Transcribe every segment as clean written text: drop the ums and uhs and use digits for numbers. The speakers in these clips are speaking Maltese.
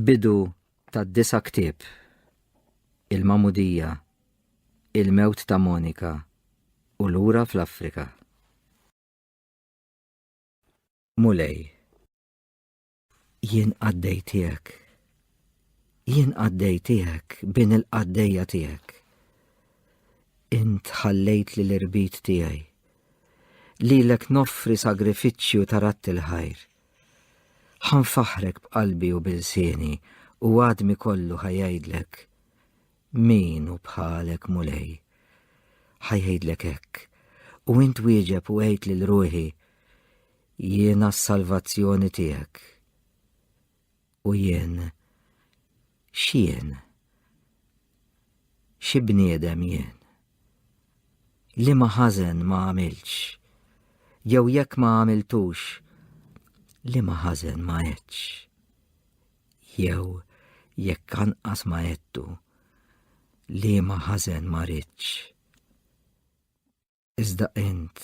Bidu tad-disa' ktieb, Il-Magħmudija, Il-Mewt ta' Monika u Lura fl-Afrika. Mulej, jien qaddej tiegħek. Jien qaddej tiegħek, bin il-qaddejja tiegħek. Int ħallejt li l-irbit tiegħi. Lilek noffri sagrifiċċju ta' radd il-ħajr. Ħa nfaħħrek b'qalbi u b'ilsieni u għadmi kollu ħa jgħidlek, Min hu bħalek, Mulej? Ħa jgħidlek hekk, u int wieġeb u għid lil ruħi, Jiena s-salvazzjoni tiegħek. U jien, x'jien? Xi bniedem jien? Liema ħażen ma għamiltx, jew jekk ma għamiltux, liema ħażen ma għedtx, jew jekk anqas ma għedtu, liema ħażen ma ridtx. Iżda int,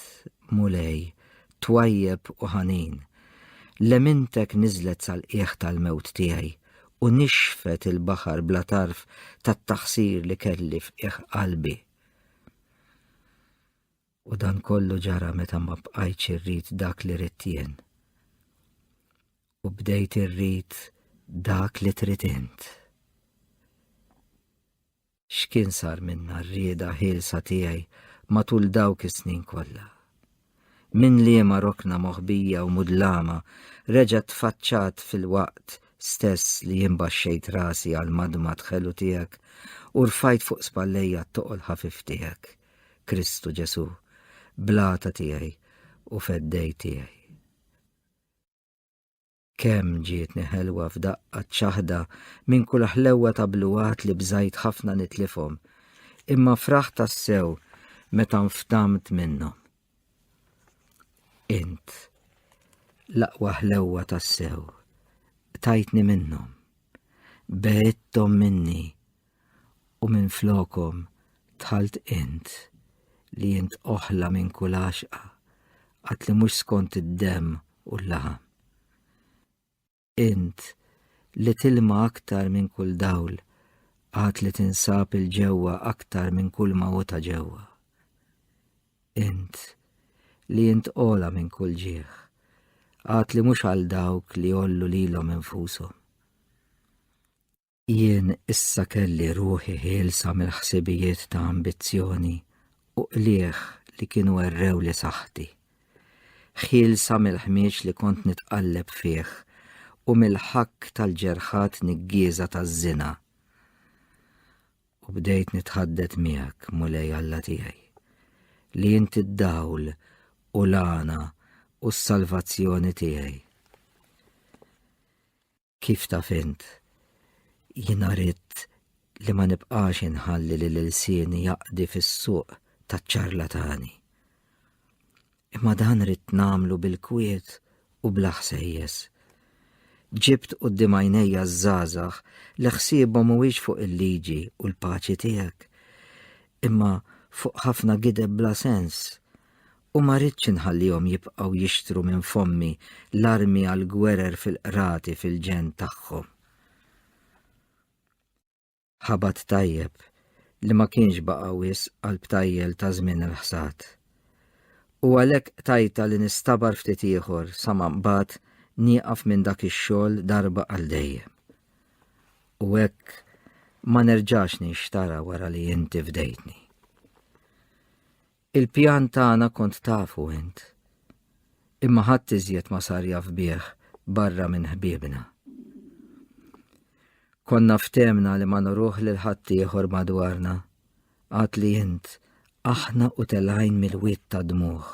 Mulej, twajjeb u ħanin, lemintek niżlet sal-qiegħ tal-mewt tiegħi u nixfet il-baħar bla tarf tat-taħsir li kelli f'qiegħ qalbi. U dan kollu ġara meta ma bqajtx irrid dak li ridt jien. U bdejt irrid dak li trid int. X'kien sar minnha r-rieda ħielsa tiegħi matul dawk is-snin kollha? Minn liema rokna moħbija u mudlama reġgħet tfaċċat fil-waqt stess li jien baxxejt rasi għall-madmad ħelu tiegħek u rfajt fuq spallejja t-toqol ħafif tiegħek, Kristu Ġesù, blata tiegħi u feddej tiegħi. Kemm ġietni ħelwa f'daqqa ċ-ċaħda minn kull ħlewwa ta' bluwat li bżajt ħafna nitlifhom, imma fraħt tassew meta nftamt minnhom. Int, l-aqwa ħlewwa tassew, qtajtni minnhom, begħidthom minni u minflokhom dħalt int li int oħla minn kull għaxqa għad li mhux skont id-demm u l-laħam. Int li tilma aktar minn kull dawl għad li tinsab il-ġewwa aktar minn kull ma hu ta' ġewwa. Int li int ola minn kull ġieħ għad li mhux għal dawk li jollu lilhom infushom. Jien issa kelli ruħi ħielsa mill-ħsibijiet ta' ambizzjoni u qligħ li kienu għerrewli saħħti. Ħielsa mill-ħmieġ li kont nitqalleb fih u mill-ħakk tal-ġerħat niggieża taż-żina. U bdejt nitħaddet miegħek, Mulej Alla tiegħi, li inti d-dawl u l-għana u s-salvazzjoni tiegħi. Kif taf int, jiena ridt li ma nibqax inħalli lil ilsieni jaqdi fis-suq taċ-ċarlatani. Imma dan ridt nagħmlu bil-kwiet u bla ħsejjes. Ġibt quddiem għajnejja ż-żgħażagħ li ħsiebhom mhuwiex fuq il-liġi u l-paċi tiegħek, imma fuq ħafna gideb bla sens u ma ridtx inħallihom jibqgħu jixtru minn fommi l-armi għall-gwerer fil-qrati fil-ġenn tagħhom. Ħabat tajjeb li ma kienx baqa' wisq għall-btajjel ta' żmien il-ħsad. U għalhekk qtajtha li nistabar ftit ieħor sa ma mbagħad nieqaf minn dak ix-xogħol darba għal dejjem. U hekk ma nerġax ninxtara wara li inti fdejtni. Il-pjan tagħna kont tafu int. Imma ħadd iżjed ma sar jaf bih barra minn ħbiebna. Konna ftehmna li ma nuruh lil ħaddieħor madwarna, għad li int, aħna u telgħin mill-wied tad-dmugħ,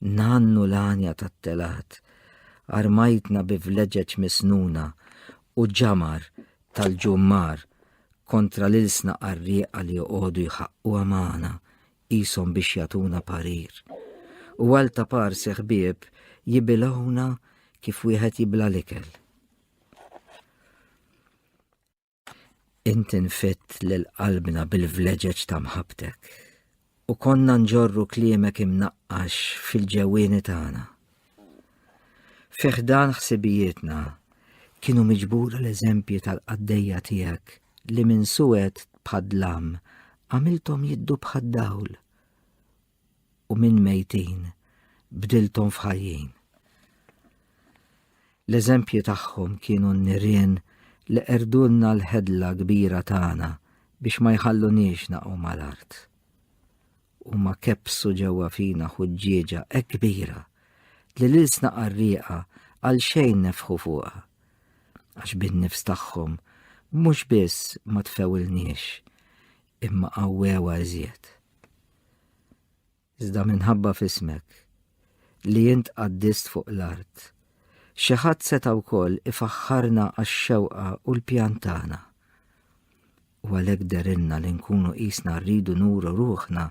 ngħannu l-għanja tat-telgħat, armajtna bi vleġeġ misnuna u ġamar tal-ġummar kontra l-ilsna qarrieqa li joqogħdu jħaqquha magħna qishom biex jagħtuna parir. U għal ta' parsi ħbieb jibilgħuna kif wieħed jibla l-ikel. Int infitt lil qalbna bil-vleġeġ ta' mħabbtek u konna nġorru kliemek imnaqqax fil-ġewwieni tagħna. Fi ħdan ħsibijietna. Kienu miġbura l-eżempji tal-qaddejja tiegħek li minn suwed bħad-dlam għamilthom jiddu bħad-dawl u minn mejtin bdilthom f'ħajjin. L-eżempji tagħhom kienu n-nirien li qerdulna l-ħedla kbira tagħna biex ma jħalluniex naqgħu mal-art. Huma kebbsu ġewwa fina ħuġġieġa hekk kbira li l-ilsna qarrieqa għal xejn nefħu fuqha. Għax bin-nifs tagħhom mhux biss ma tfewilniex, imma qawwewha iżjed. Iżda minħabba f'ismek, li int qaddist fuq l-art, xi ħadd seta' wkoll ifaħħarna għax-xewqa u l-pjan tagħna. U għalhekk dehrilna li nkunu qisna rridu nuru ruħna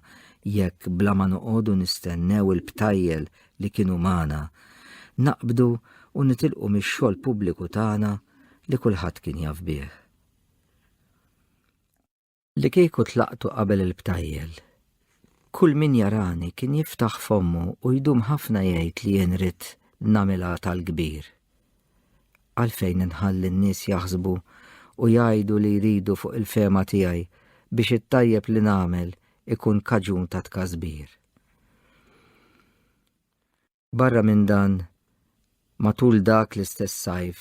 jekk bla ma noqogħdu nistennew il-btajjel li kienu magħna, naqbdu u nitilqu mix-xogħol pubbliku tagħna li kulħadd kien jaf bih. Li kieku tlaqtu qabel il-btajjel, kull min jarani kien jiftaħ fommu u jdum ħafna jgħid li jien ridt nagħmilha tal-kbir. Għalfejn inħalli n-nies jaħsbu u jgħidu li jridu fuq il-fehma tiegħi biex it-tajjeb li nagħmel ikun kaġun ta' tkasbir? Barra minn dan, matul dak l-istess sajf,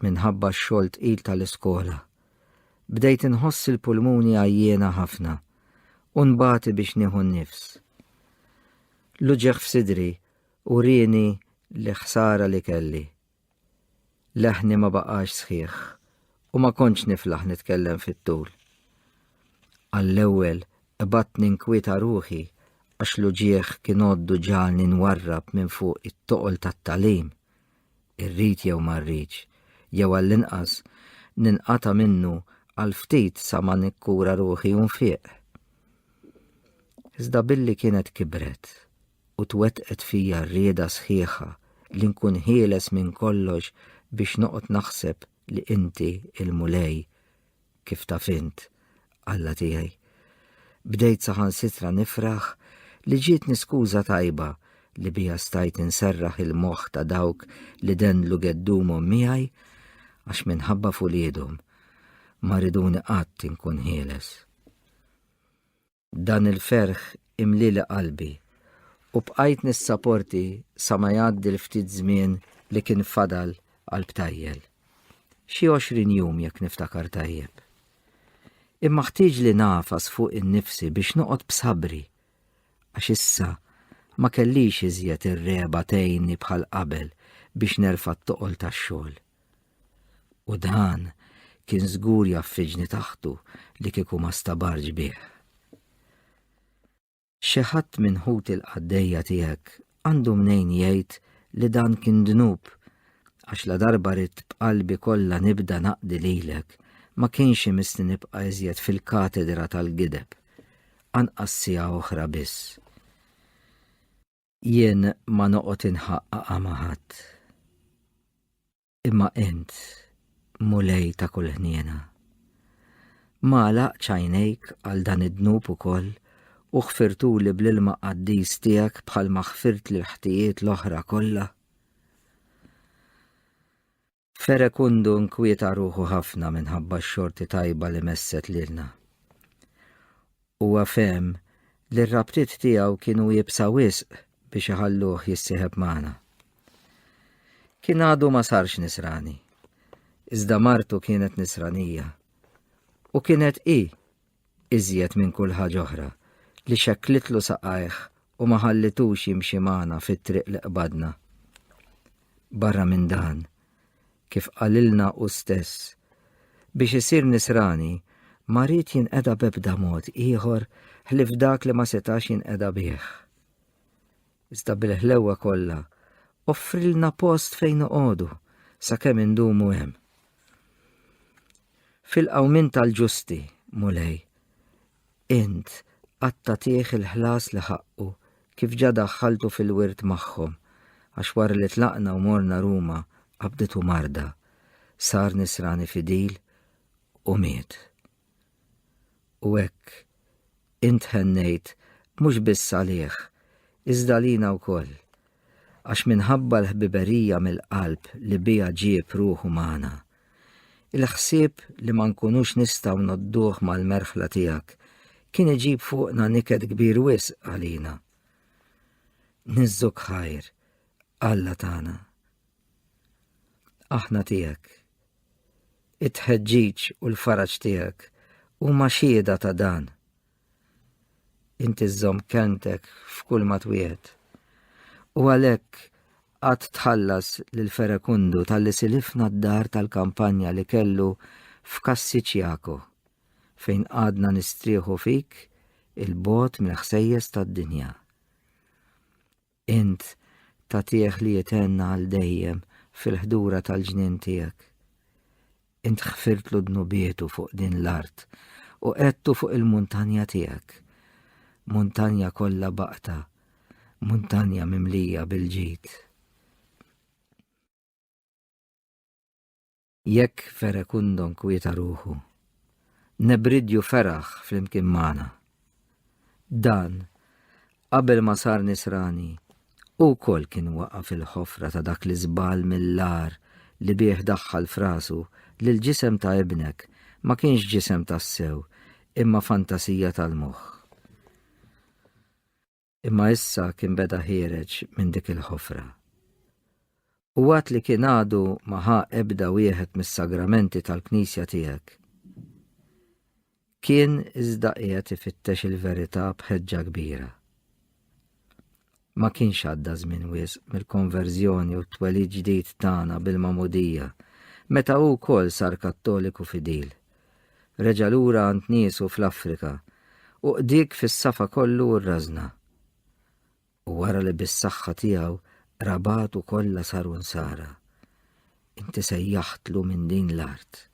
minħabba x-xogħol tqil tal-iskola, bdejt inħoss il-pulmuni għajjiena ħafna u nbati biex nieħu n-nifs. L-uġigħ f'sidri urieni li ħsara li kelli. Leħni ma baqax sħiħ u ma kontx niflaħ nitkellem fit-tul. Għall-ewwel qbadt ninkwieta ruħi għax l-uġigħ kien għoddu ġagħalni nwarrab minn fuq it-toqol tat-tagħlim, irrid jew ma rridx, jew għall-inqas ninqata' minnu għal ftit sa ma nikkura ruħi u nfiq. Iżda billi kienet kibret u twettqet fija r-rieda sħiħa li nkun ħieles minn kollox biex noqgħod naħseb li inti il-Mulej, kif taf int, Alla tiegħi. Bdejt saħansitra nifraħ li ġietni skuża tajba li biha stajt inserraħ il-moħħ ta' dawk li dendlu geddumhom miegħi għax minħabba f'uliedhom ma riduni qatt inkun ħieles. Dan il-ferħ imlieli qalbi u bqajt nissaporti sa ma jgħaddi l-ftit żmien li kien fadal għall-btajjel. Xi 20 jum jekk niftakar tajjeb. Imma ħtieġli nagħfas fuq innifsi biex noqgħod b'sabri għax issa ma kellix iżjed ir-regħba tgħinni bħal qabel biex nerfa' t-toqol tax-xogħol. U dan kien żgur jaffiġni taħtu li kieku ma stabarx bih. Xi ħadd minn ħuti l-qaddejja tiegħek għandu mnejn jgħid li dan kien dnub għax la darba ridt b'qalbi kollha nibda naqdi lilek ma kienx imissni nibqa' iżjed fil-katedra tal-gideb, anqas siegħa oħra biss. Jien ma noqgħod inħaqqaqha ma' ħadd. Imma int, Mulej ta' kull ħniena, ma għalaqtx għajnejk għal dan id-dnub ukoll u ħfirtuli bl-ilma qaddis tiegħek bħalma ħfirtli l-ħtijiet l-oħra kollha? Ferekundu nkwieta ruħu ħafna minħabba x-xorti tajba li messet lilna. Huwa fehem li r-rabtiet tiegħu kienu iebsa wisq biex iħalluh jissieħeb magħna. Kien għadu ma sarx nisrani, iżda martu kienet nisranija u kienet hi iżjed minn kull ħaġa oħra li xekklitlu saqajh u ma ħallitux jimxi magħna fit-triq li qbadna. Barra minn dan, kif qalilna hu stess, biex isir nisrani ma ried jinqeda b'ebda mod ieħor ħlief dak li ma setax jinqeda bih. Iżda bil-ħlewwa kollha offrilna post fejn noqogħdu sakemm indumu hemm. Fil-qawmien tal-ġusti, Mulej, int għad tagħtih il-ħlas li ħaqqu kif ġa daħħaltu fil-wirt magħhom, għax wara li tlaqna u morna Ruma qabditu marda, sar nisrani fidil u miet. U hekk int ħennejt mhux biss għalih, iżda għalina wkoll, għax minħabba l-ħbiberija mill-qalb li biha ġieb ruħu magħna. Il-ħsieb li ma nkunux nistgħu nodduh mal-merħla tiegħek kien iġib fuqna niket kbir wisq għalina. Niżżuk ħajr, Alla tagħna. Aħna tiegħek. It-tħeġġiġ u l-faraġ tiegħek huma xhieda ta' dan. Inti żżomm kelmtek f'kull ma twiegħed. U għalhekk qatt tħallas lil Ferekundu talli silifna d-dar tal-kampanja li kellu f'Kassiċjako, fejn qgħadna nistrieħu fik 'il bogħod mill-ħsejjes tad-dinja. Int tagħtih li jithenna għal dejjem fil-ħdura tal-ġnien tiegħek. Int ħfirtlu dnubietu fuq din l-art u qegħdtu fuq il-muntanja tiegħek, muntanja kollha baqta, muntanja mimlija bil-ġid. Jekk Ferekundo nkwieta ruħu, Nebridju feraħ flimkien magħna. Dan, qabel ma sar Nisrani, hu wkoll kien waqa' fil-ħofra ta' dak l-iżball mill-agħar li bih daħħal f'rasu li l-ġisem ta' ibnek ma kienx ġisem tassew imma fantasija tal-moħħ. Imma issa kien beda ħiereġ minn dik il-ħofra. U għad li kien għadu ma ħa ebda wieħed mis-sagramenti tal-Knisja tiegħek. Kien iżda qiegħed ifittex il-verità b'ħeġġa kbira. Ma kienx għadda żmien wisq mill-konverżjoni u t-twelid ġdid tagħna bil-magħmudija, meta hu wkoll sar Kattoliku fidil. Reġa' lura għand niesu fl-Afrika u qdiek fis-safa kollu u r-rażna. U wara li bis-saħħa tiegħu qrabatu kollha saru nsara, inti sejjaħtlu minn din l-art.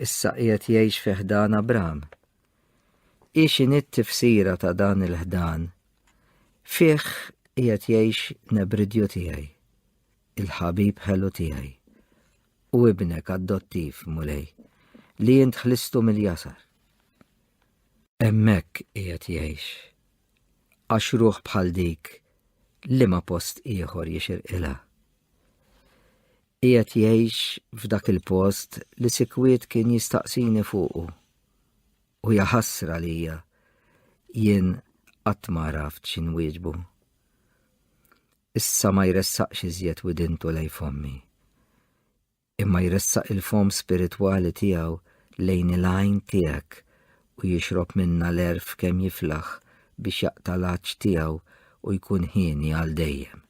Issa qiegħed jgħix fi ħdan Abram. Hi x'inhi t-tifsira ta' dan il-ħdan? Fih qiegħed jgħix Nebridju tiegħi, il-ħabib ħelu tiegħi. u ibnek adottiv, Mulej, li int ħlistu mill-jasar. Hemmhekk qiegħed jgħix. Għax ruħ bħal dik liema post ieħor jixirqilha. Qiegħed jgħix f'dak il-post li sikwit kien jistaqsini fuqu. U jaħasra lija jien qatt ma għaraft x'inwieġbu. Issa ma jressaqx iżjed widintu lejn fommi, imma jressaq il-fomm spiritwali tiegħu lejn il-għajn tiegħek u jixrob minnha l-għerf kemm jiflaħ biex jaqta' l-għatx tiegħu u jkun hieni għal dejjem.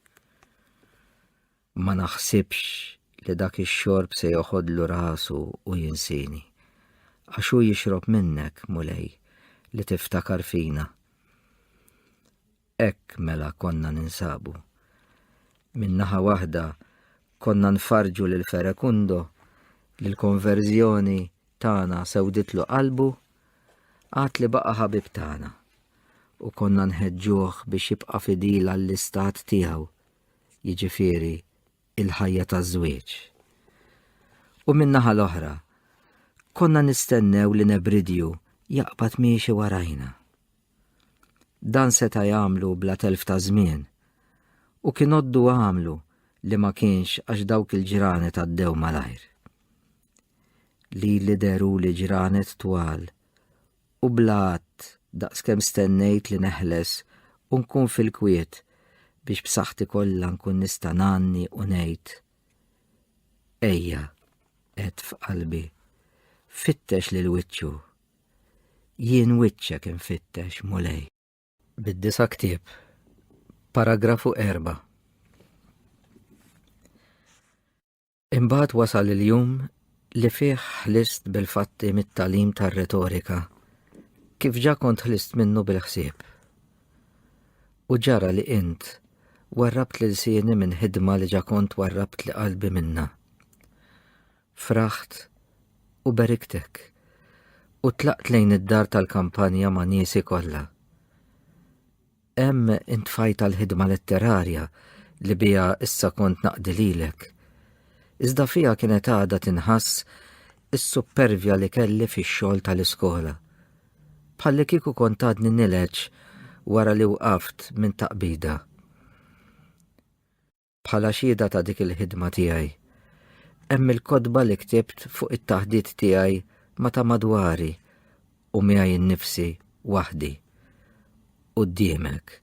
Ma naħsibx li dak ix-xorb se joħodlu rasu u jinsini, għax hu jixrob minnek, Mulej, li tiftakar fina. Hekk mela konna ninsabu. Minn naħa waħda konna nfarrġu lil Ferekundo li l-konverżjoni tagħna sewditlu qalbu, għad li baqa' ħabib tagħna, u konna nħeġġuh biex jibqa' fidil għall-istat tiegħu, jiġifieri il-ħajja taż-żwieġ. U min-naħa l-oħra, konna nistennew li Nebridju jaqbad miexi warajna. Dan seta' jagħmlu bla telf ta' żmien. U kien għoddu għamlu li ma kienx għax dawk il-ġranet għaddew malajr. Lili dehru li ġranet twal u bla għadd daqskemm stennejt li neħles u nkun fil-kwiet biex b'saħħti kollha nkun nista' ngħanni u ngħid Ejja, għedt f'qalbi, fittex lil wiċċu. Jien wiċċek infittex, Mulej. Bid-disa' ktieb, paragrafu 4. Imbagħad wasal il-jum li fih ħlist bil-fatti mit-tagħlim tar-retorika, kif ġa kont ħlist minnu bil-ħsieb. U ġara li int warrabt lil sieni minn ħidma li ġa kont warrabt li qalbi minnha. Fraħt u beriktek u tlaqt lejn id-dar tal-kampanja ma' niesi kollha. Hemm intfajt għall-ħidma letterarja li biha issa kont naqdi lilek. Iżda fiha kienet għadha tinħass is-suppervja li kelli fix-xogħol tal-iskola. Bħallikieku kont għadni nileġ wara li wqaft minn taqbida. Bħala xhieda ta' dik il-ħidma tiegħi. hemm il-kotba li ktibt fuq it-taħdit tiegħi ma' ta' madwari u miegħi nnifsi waħdi. Quddiemek.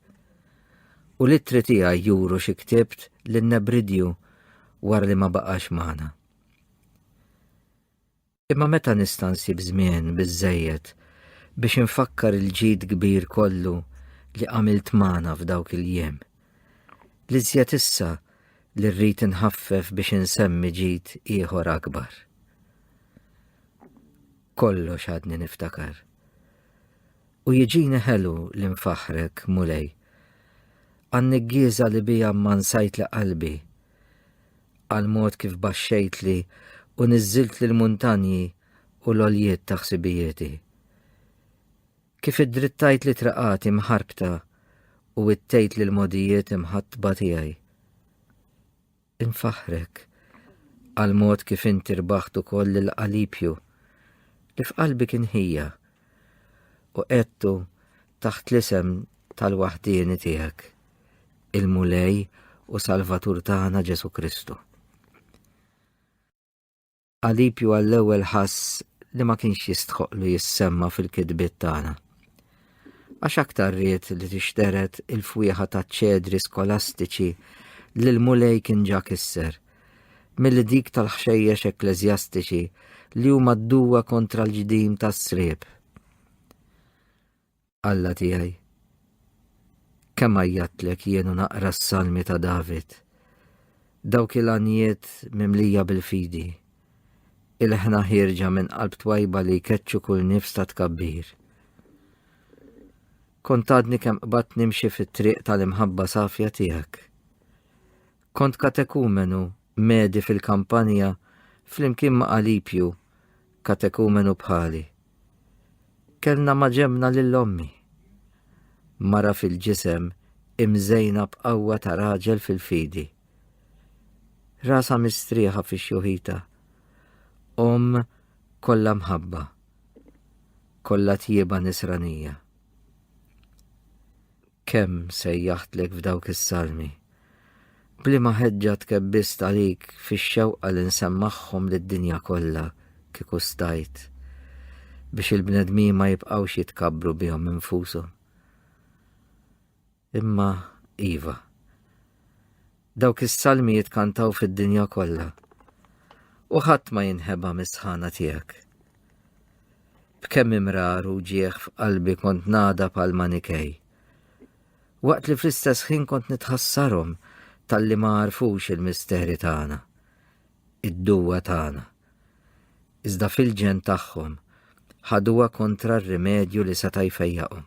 U l-ittri tiegħi juru xi ktibt lil Nebridju wara li ma baqax magħna. Imma meta nista' nsib żmien biżżejjed biex infakkar il-ġid kbir kollu li għamilt magħna f'dawk il-jiem? L-iżjed issa li rrid inħaffef biex insemmi ġid ieħor akbar. Kollox għadni niftakar. U jiġini ħelu li nfaħħrek, Mulej, għan-niggieża li biha mmansajtli qalbi għall-mod kif baxxejtli u niżżiltli l-muntanji u l-għoljiet ta' ħsibijieti. Kif iddrittajtli traqati mħarbta u wittejtli l-mogħdijiet imħattba tiegħi. Infaħħrek għall-mod kif inti rbaħt ukoll lil Qalipju li f'qalbi kien ħija u qegħdtu taħt l-isem tal-waħdieni tiegħek, il-Mulej u Salvatur tagħna Ġesù Kristu. Alipju għall-ewwel ħass li ma kienx jistħoqlu jissemma fil-kitbiet tagħna. Għax aktar ried li tixteret il-fwieħa taċ-ċedri skolastiċi li l-Mulej kien ġa kisser, milli dik tal-ħxejjex ekkleżjastiċi li huma d-duwa kontra l-ġdim tas-sriep. Alla tiegħi, kemm għajjattlek jien u naqra s-salmi ta' David, dawk il-għanjiet mimlija bil-fidi, il-ħna ħierġa minn qalb twajba li jkeċċu kull nifs ta' tkabbir. Kont għadni kemm qbadt nimxi fit-triq tal-imħabba safja tiegħek. Kont katekumenu medi fil-kampanja flimkien ma' Alipju, katekumenu bħali. Kellna maġenbna lil ommi. Mara fil-ġisem imżejna b'qawwa ta' raġel fil-fidi. Rasha mistrieħa fi xjuħitha. Omm kollha mħabba. Kollha tjieba nisranija. Kemm sejjaħtlek f'dawk is-salmi. B'liema ħeġġa tkebbist għalik fix-xewqa li nsemmagħhom lid-dinja kollha kieku stajt, biex il-bnedmin ma jibqgħux jitkabbru bihom infushom. Imma iva, dawk is-salmi jitkantaw fid-dinja kollha, u ħadd ma jinħeba mis-sħana tiegħek. B'kemm imrar u ġieħ f'qalbi kont nagħdab għall-Manikej. Waqt li fl-istess ħin kont nitħassarhom talli ma għarfux il-misteri tagħna, id-duwa tagħna. Iżda fil-ġenn tagħhom ħaduha kontra r-rimedju li seta' jfejjaqhom.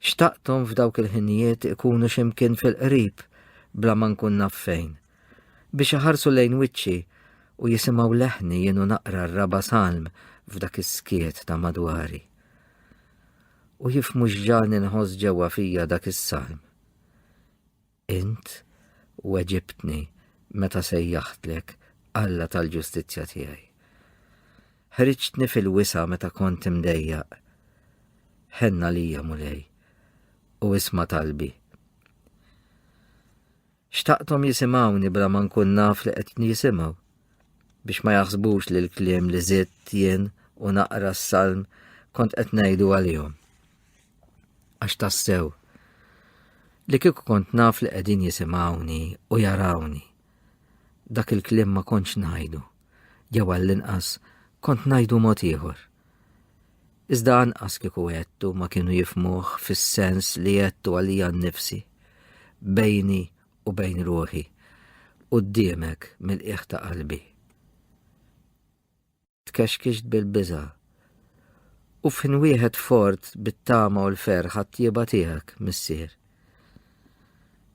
Xtaqthom f'dawk il-ħinijiet ikunu x'imkien fil-qrib bla ma nkun naf fejn, biex iħarsu lejn wiċċi u jisimgħu leħni jien u naqra r-raba' salm f'dak is-skiet ta' madwari. U jifhmu x'ġagħalni nħoss ġewwa fija dak is-salm. Int weġibtni meta sejjaħtlek Alla tal-ġustizzja tiegħi. Ħriġtni fil-wisa' meta kont imdejjaq. Ħenn għalija, Mulej, u isma' talbi. Xtaqthom jisimgħuni bla ma nkun naf li qed jisimgħu, biex ma jaħsbux li l-kliem li żidt jien u naqra s-salm kont qed ngħidu għalihom. Għax tassew, li kieku kont naf li qegħdin jisimgħuni u jarawni, dak il-kliem ma kontx ngħidu, jew għall-inqas kont ngħidu mod ieħor. Iżda anqas kieku għedtu ma kienu jifhmuh fis-sens li għedtu għalija nnifsi, bejni u bejn ruħi, quddiemek mill-qiegħ ta' qalbi. Tkexkixt bil-biża' u f'ħin wieħed fort bit-tama u l-ferħ għat-tjieba tiegħek, Missier.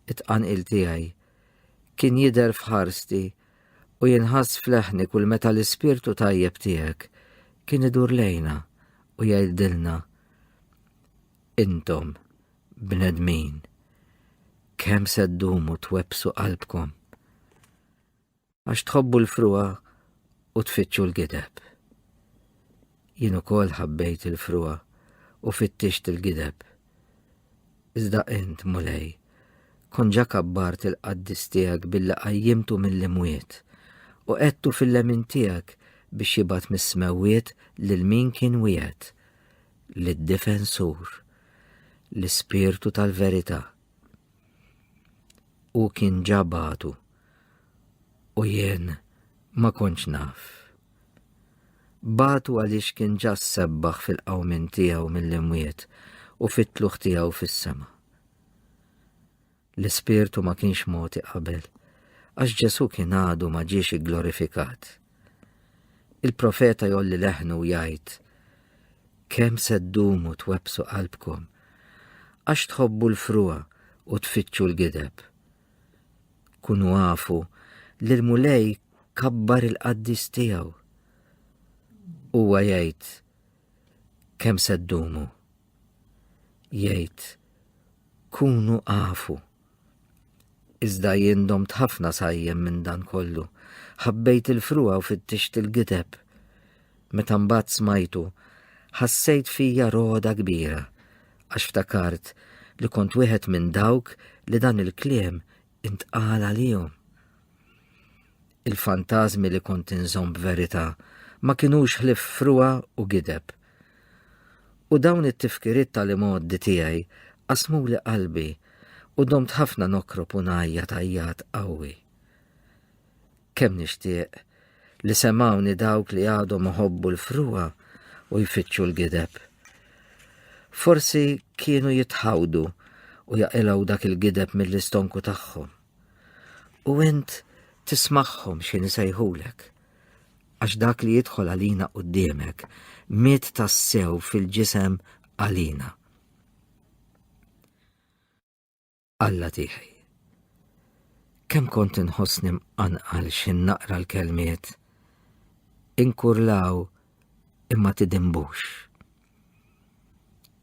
It-tqanqil tiegħi kien jidher f'ħarsti u jinħass f'leħni kull meta l-ispirtu tajjeb tiegħek kien idur lejna u jgħidilna, Intom, bnedmin, kemm se ddumu twebbsu qalbkom? Għax tħobbu l-frugħa u tfittxu l-gideb. Jien ukoll ħabbejt il-frugħa u fittixt il-gideb. Iżda int, Mulej, Kont ġa kabbart il-qaddis tiegħek billi qajjimtu mill-imwiet, u qegħdtu fil-lemin tiegħek biex jibgħat mis-smewwiet lil min kien wiegħed, lid-Difensur, l-Ispirtu tal-verità. Hu kien ġa bagħtu, u jien ma kontx naf. Bagħtu għaliex kien ġa ssebbaħ fil-qawmien tiegħu mill-imwiet u fit-tlugħ tiegħu fis-sema. L-Ispirtu ma kienx mogħti qabel, għax Ġesù kien għadu ma ġiex igglorifikat. Il-profeta jgħolli leħnu u jgħid, Kemm se ddumu twebbsu qalbkom, għax tħobbu l-frugħa u tfittxu l-gideb. Kunu afu li l-Mulej kabbar il-qaddis tiegħu. Huwa jgħid, Kemm se ddumu? Jgħid, Kunu afu. Iżda jien domt ħafna sajjem minn dan kollu. Ħabbejt il-frugħa u fittixt il-gideb. Meta mbagħad smajtu, ħassejt fija roda kbira, għax ftakart li kont wieħed minn dawk li dan il-kliem intqal għalihom. Il-fantażmi li kont inżomm b'verità ma kinux ħlief frugħa u gideb. U dawn it-tifkiriet tal-imgħoddi tiegħi qasmuli qalbi u domt ħafna nokrob u ngħajjat għajjat qawwi. Kemm nixtieq li semgħuni dawk li għadhom iħobbu l-frugħa u jfittxu l-gideb. Forsi kienu jitħawdu u jaqilgħu dak il-gideb mill-istonku tagħhom. U int tismagħhom x'inhi sejħulek. Għax dak li jidħol għalina quddiemek miet tassew fil-ġisem għalina. Alla tiegħi. Kemm kont inħossni mqanqal x'in naqra l-kelmiet inkurlaw imma tidimbux.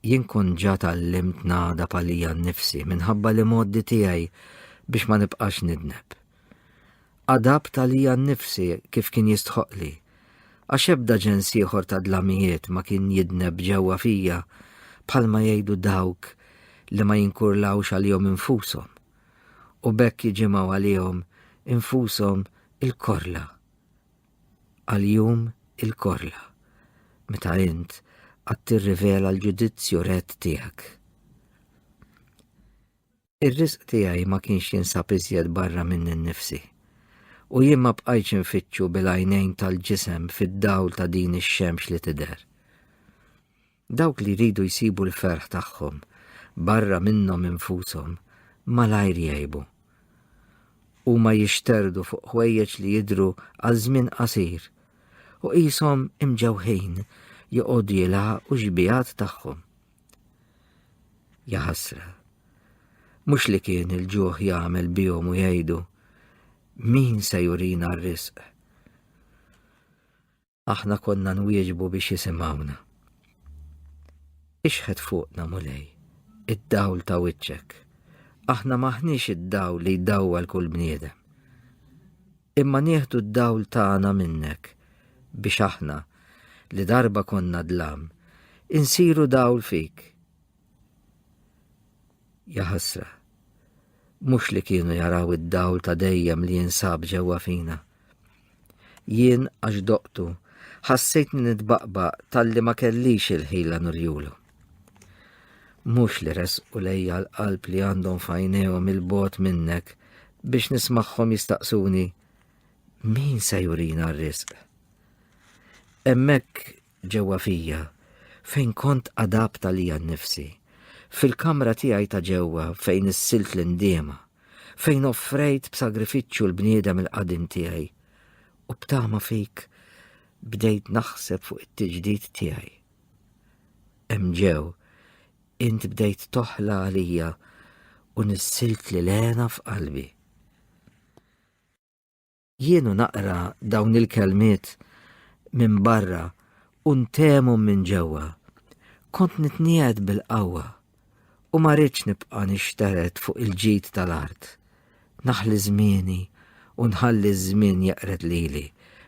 Jien kont ġa tgħallimt nagħdab għalija nnifsi minħabba l-imgħoddi tiegħi biex ma nibqax nidneb. Għadabt għalija nnifsi kif kien jistħoqqli, għax ebda ġens ieħor ta' dlamijiet ma kien jidneb ġewwa fija bħalma jgħidu dawk li ma jinkurlawx għalihom infushom u b'hekk jiġimgħu għalihom infushom il-korla. Għal jum il-korla, meta int għad tirrivela l-ġudizzju rett tiegħek. Ir-risq tiegħi ma kienx jinsab iżjed barra minni nnifsi, u jien ma bqajtx infittxu bil-għajnejn tal-ġisem fid-dawl ta' din ix-xemx li tidher. Dawk li jridu jsibu l-ferħ tagħhom barra minnhom infushom malajr jgħibu. Huma jixterdu fuq ħwejjeġ li jidhru għal żmien qasir u qishom imġewħin joqogħdu jilagħqu x-xbiehat tagħhom. Jaħasra, mhux li kien il-ġuħ jagħmel bihom u jgħidu, min se jurina r-risq? Aħna konna nwieġbu biex jisimgħuna. Ixħet fuqna, Mulej, id-dawl ta' wiċċek. Aħna m'aħniex id-dawl li jdawwal kull bniedem. Imma nieħdu d-dawl tagħna minnek biex aħna, li darba konna dlam, insiru dawl fik. Jaħasra, mhux li kienu jaraw id-dawl ta' dejjem li jinsab ġewwa fina. Jien għax doqtu, ħassejtni nitbaqbaq talli ma kellix il-ħila nurjulu. Mhux li resqu lejja l-qalb li għandhom f'għajnejhom il-bogħod minnek biex nismagħhom jistaqsuni min se jurina r-risq. Hemmhekk ġewwa fija, fejn kont adabt għalija nnifsi, fil-kamra tiegħi ta' ġewwa fejn issilt l-indiema, fejn offrejt b'sagrifiċċju l-bniedem il-qadim tiegħi, u b'tama fik bdejt naħseb fuq it-tiġdid tiegħi. Hemm ġew, int bdejt toħla għalija u nissilt li l-hena f'qalbi. Jien u naqra dawn il-kelmiet minn barra u ntehmhom minn ġewwa, kont nitniegħed bil-qawwa u ma ridtx nibqa' nixtered fuq il-ġid tal-art. Naħli żmieni u nħalli ż-żmien jeqred lili,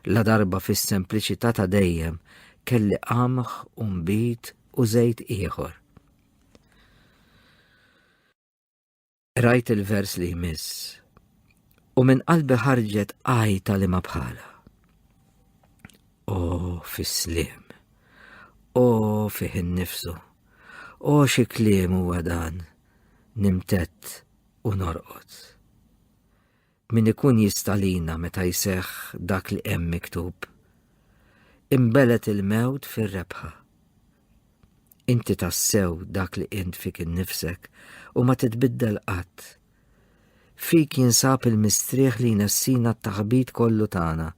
ladarba fis-sempliċità ta' dejjem kelli qamħ u nbid u żejt ieħor. Rajt il-vers li jmiss u minn qalbi ħarġet għajta li ma bħala. O fis-sliem, o fih innifsu, o xi kliem huwa dan, nimtett u norqod. Min ikun jistalina meta jseħħ dak li hemm miktub. Imbelet il-mewt fir-rebħa. Inti tassew dak li int fik innifsek u ma titbiddel qatt. Fik jinsab il-mistrieħ li jnessina t-taħbit kollu tagħna,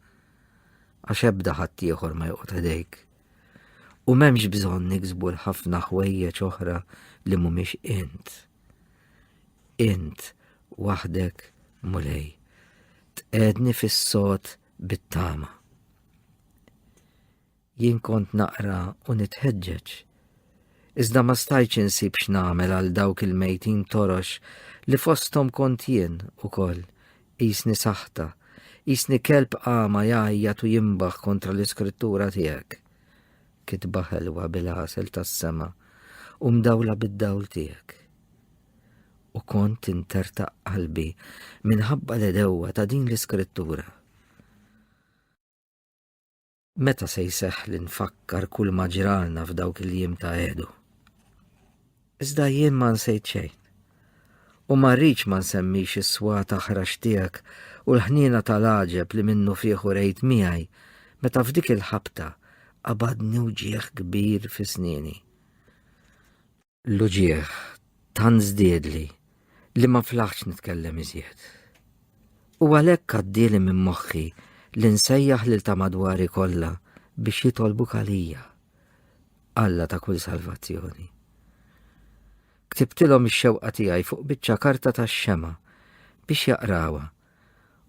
għax ebda ħaddieħor ma joqgħod ħdejk. U m'hemmx bżonn niksbu l-ħafna ħwejjeġ oħra li mhumiex int. Int waħdek Mulej, tqegħedni fis-sod bit-tama. Jien kont naqra u nitħeġġeġ. Iżda ma stajtx insib x'nagħmel għal dawk il-mejtin torox li fosthom kont jien ukoll, qisni saħta, qisni kelb għama jgħajjat u jinbaħ kontra l-iskrittura tiegħek. Kitba ħelwa bil-għasel tas-sema u mdawla bid-dawl tiegħek. U kont intertaq qalbi minħabba l-edewwa ta' din l-iskrittura. Meta se jseħħ li nfakkar kull ma ġralna f'dawk il-jiem ta' għedu? Iżda jien ma nsejt xejn. U ma rridx ma nsemmix is-swat aħrax tiegħek u l-ħniena tal-għaġeb li minnu fih urejt miegħi meta f'dik il-ħabta qabadni wġigħ kbir fi snieni. L-uġigħ tant żdiedli li ma flaħtx nitkellem iżjed. U għalhekk għaddieli minn moħħi li nsejjaħ lil ta' madwari kollha biex jitolbuk għalija. Alla ta' kull salvazzjoni. Ktibtilhom ix-xewqa tiegħi fuq biċċa karta tax-xema biex jaqrawha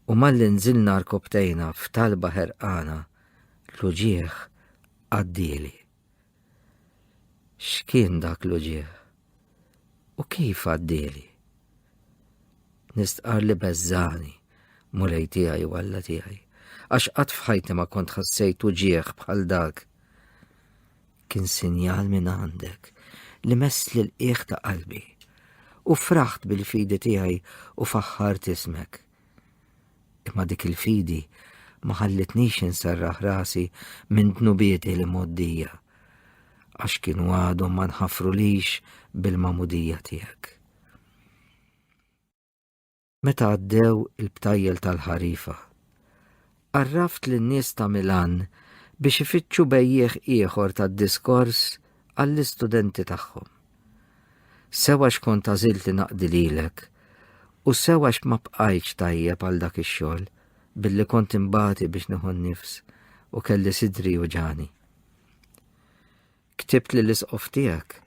u malli nżilna rkobtejna f'talba ħerqana l-uġigħ għaddieli. X'kien dak l-uġigħ? U kif għaddieli? Nistqar li beżżani, Mulej tiegħi u Alla tiegħi, għax qatt f'ħajti ma kont ħassejt uġigħ bħal dak. Kien sinjal minn għandek li mess lil qiegħ ta' qalbi u fraħt bil-fidi tiegħi u faħħart ismek. Imma dik il-fidi ma ħallitnix inserraħ rasi minn dnubieti li moddija, għax kienu għadhom ma nħafrulix bil-magħmudija tiegħek. Meta għaddew il-btajjel tal-ħarifa, għarraft lin-nies ta' Milan biex ifittxu bejjiegħ ieħor tad-diskors għall-istudenti tagħhom. Sew għax kont għażilt li naqdi lilek, u sew għax ma bqajtx tajjeb għal dak ix-xogħol, billi kont inbati biex nieħu n-nifs u kelli sidri juġagħni. Ktibt lill-isqof tiegħek,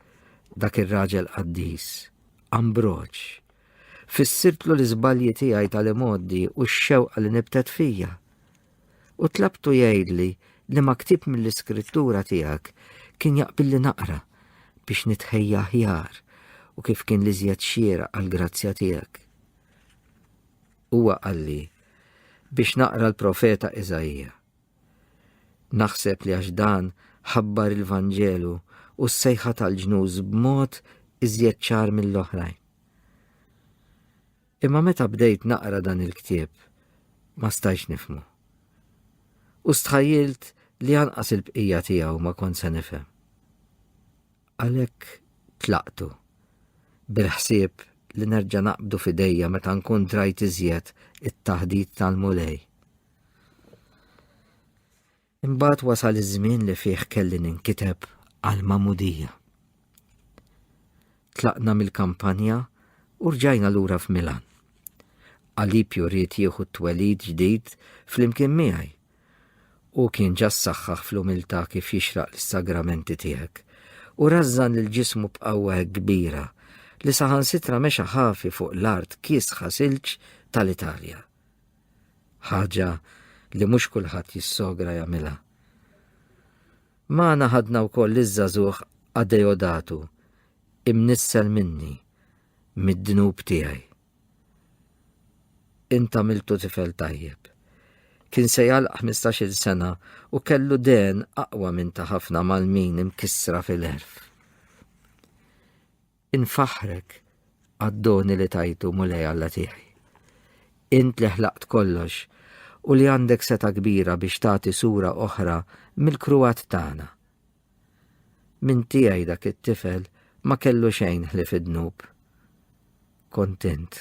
dak ir-raġel qaddis, Ambroġ. Fissirtlu l-iżbalji tiegħi tal-imgħoddi u x-xewqa li nibtet fija. U tlabtu jgħidli li ma ktieb mill-iskrittura tiegħek kien jaqbilli naqra biex nitħejja aħjar u kif kien l-iżjed xieraq għall-grazzja tiegħek. Huwa qalli biex naqra l-profeta Iżaija. Naħseb li għax dan ħabbar il-Vanġelu u s-sejħa tal-ġnus b'mod iżjed ċar mill-oħrajn. Imma meta bdejt naqra dan il-ktieb, ma stajtx nifhmu. U stħajjilt li anqas il-bqija tiegħu ma kont se nifhem. Għalhekk tlaqtu, bil-ħsieb li nerġa' naqbdu f'idejja meta nkun drajt iżjed it-taħdit tal-Mulej. Imbagħad wasal iż-żmien li fih kelli ninkiteb għall-magħmudija. Tlaqna mill-kampanja u rġajna lura f'Milan. Alipju ried jieħu t-twelid ġdid flimkien miegħi. Hu kien ġa ssaħħaħ fl-umiltà kif jixraq lis-sagramenti tiegħek u rażżan lil ġismu b'qawwa hekk kbira li saħansitra mexa ħafi fuq l-art kiesħa silġ tal-Italja. Ħaġa li mhux kulħadd jissogra jagħmilha. Magħna ħadna wkoll liż-żagħżugħ Adeodatu, imnissel minni, mid-dnub tiegħi. Int għamiltu tifel tajjeb. Kien se jagħlaq 15-il sena u kellu den aqwa minn ta' ħafna Malmin imkissra fil-għerf. Infaħħrek. għad-doni li tajtu Mulej Alla tiegħi. Int li ħlaqt kollox u li għandek seta kbira biex tagħti sura oħra mill-kruat tagħna. Min tiegħi dak it-tifel ma kellu xejn ħlief id-dnub. Kont int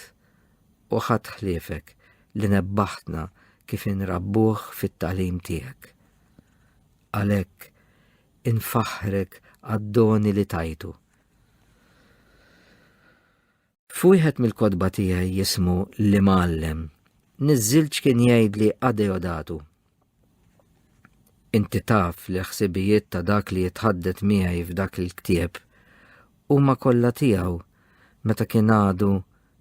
u ħadd ħliefek li nebbaħtna kif inrabbuh fit-tagħlim tiegħek. Għalhekk infaħħrek għad-doni li tajtu. F'wieħed mill-kotba tiegħi jismu L-Imgħallem, niżżilt x'kien jgħidli Adeodatu. Inti taf li l-ħsibijiet ta' dak li jitħaddet miegħi f'dak il-ktieb huma kollha tiegħu meta kien għadu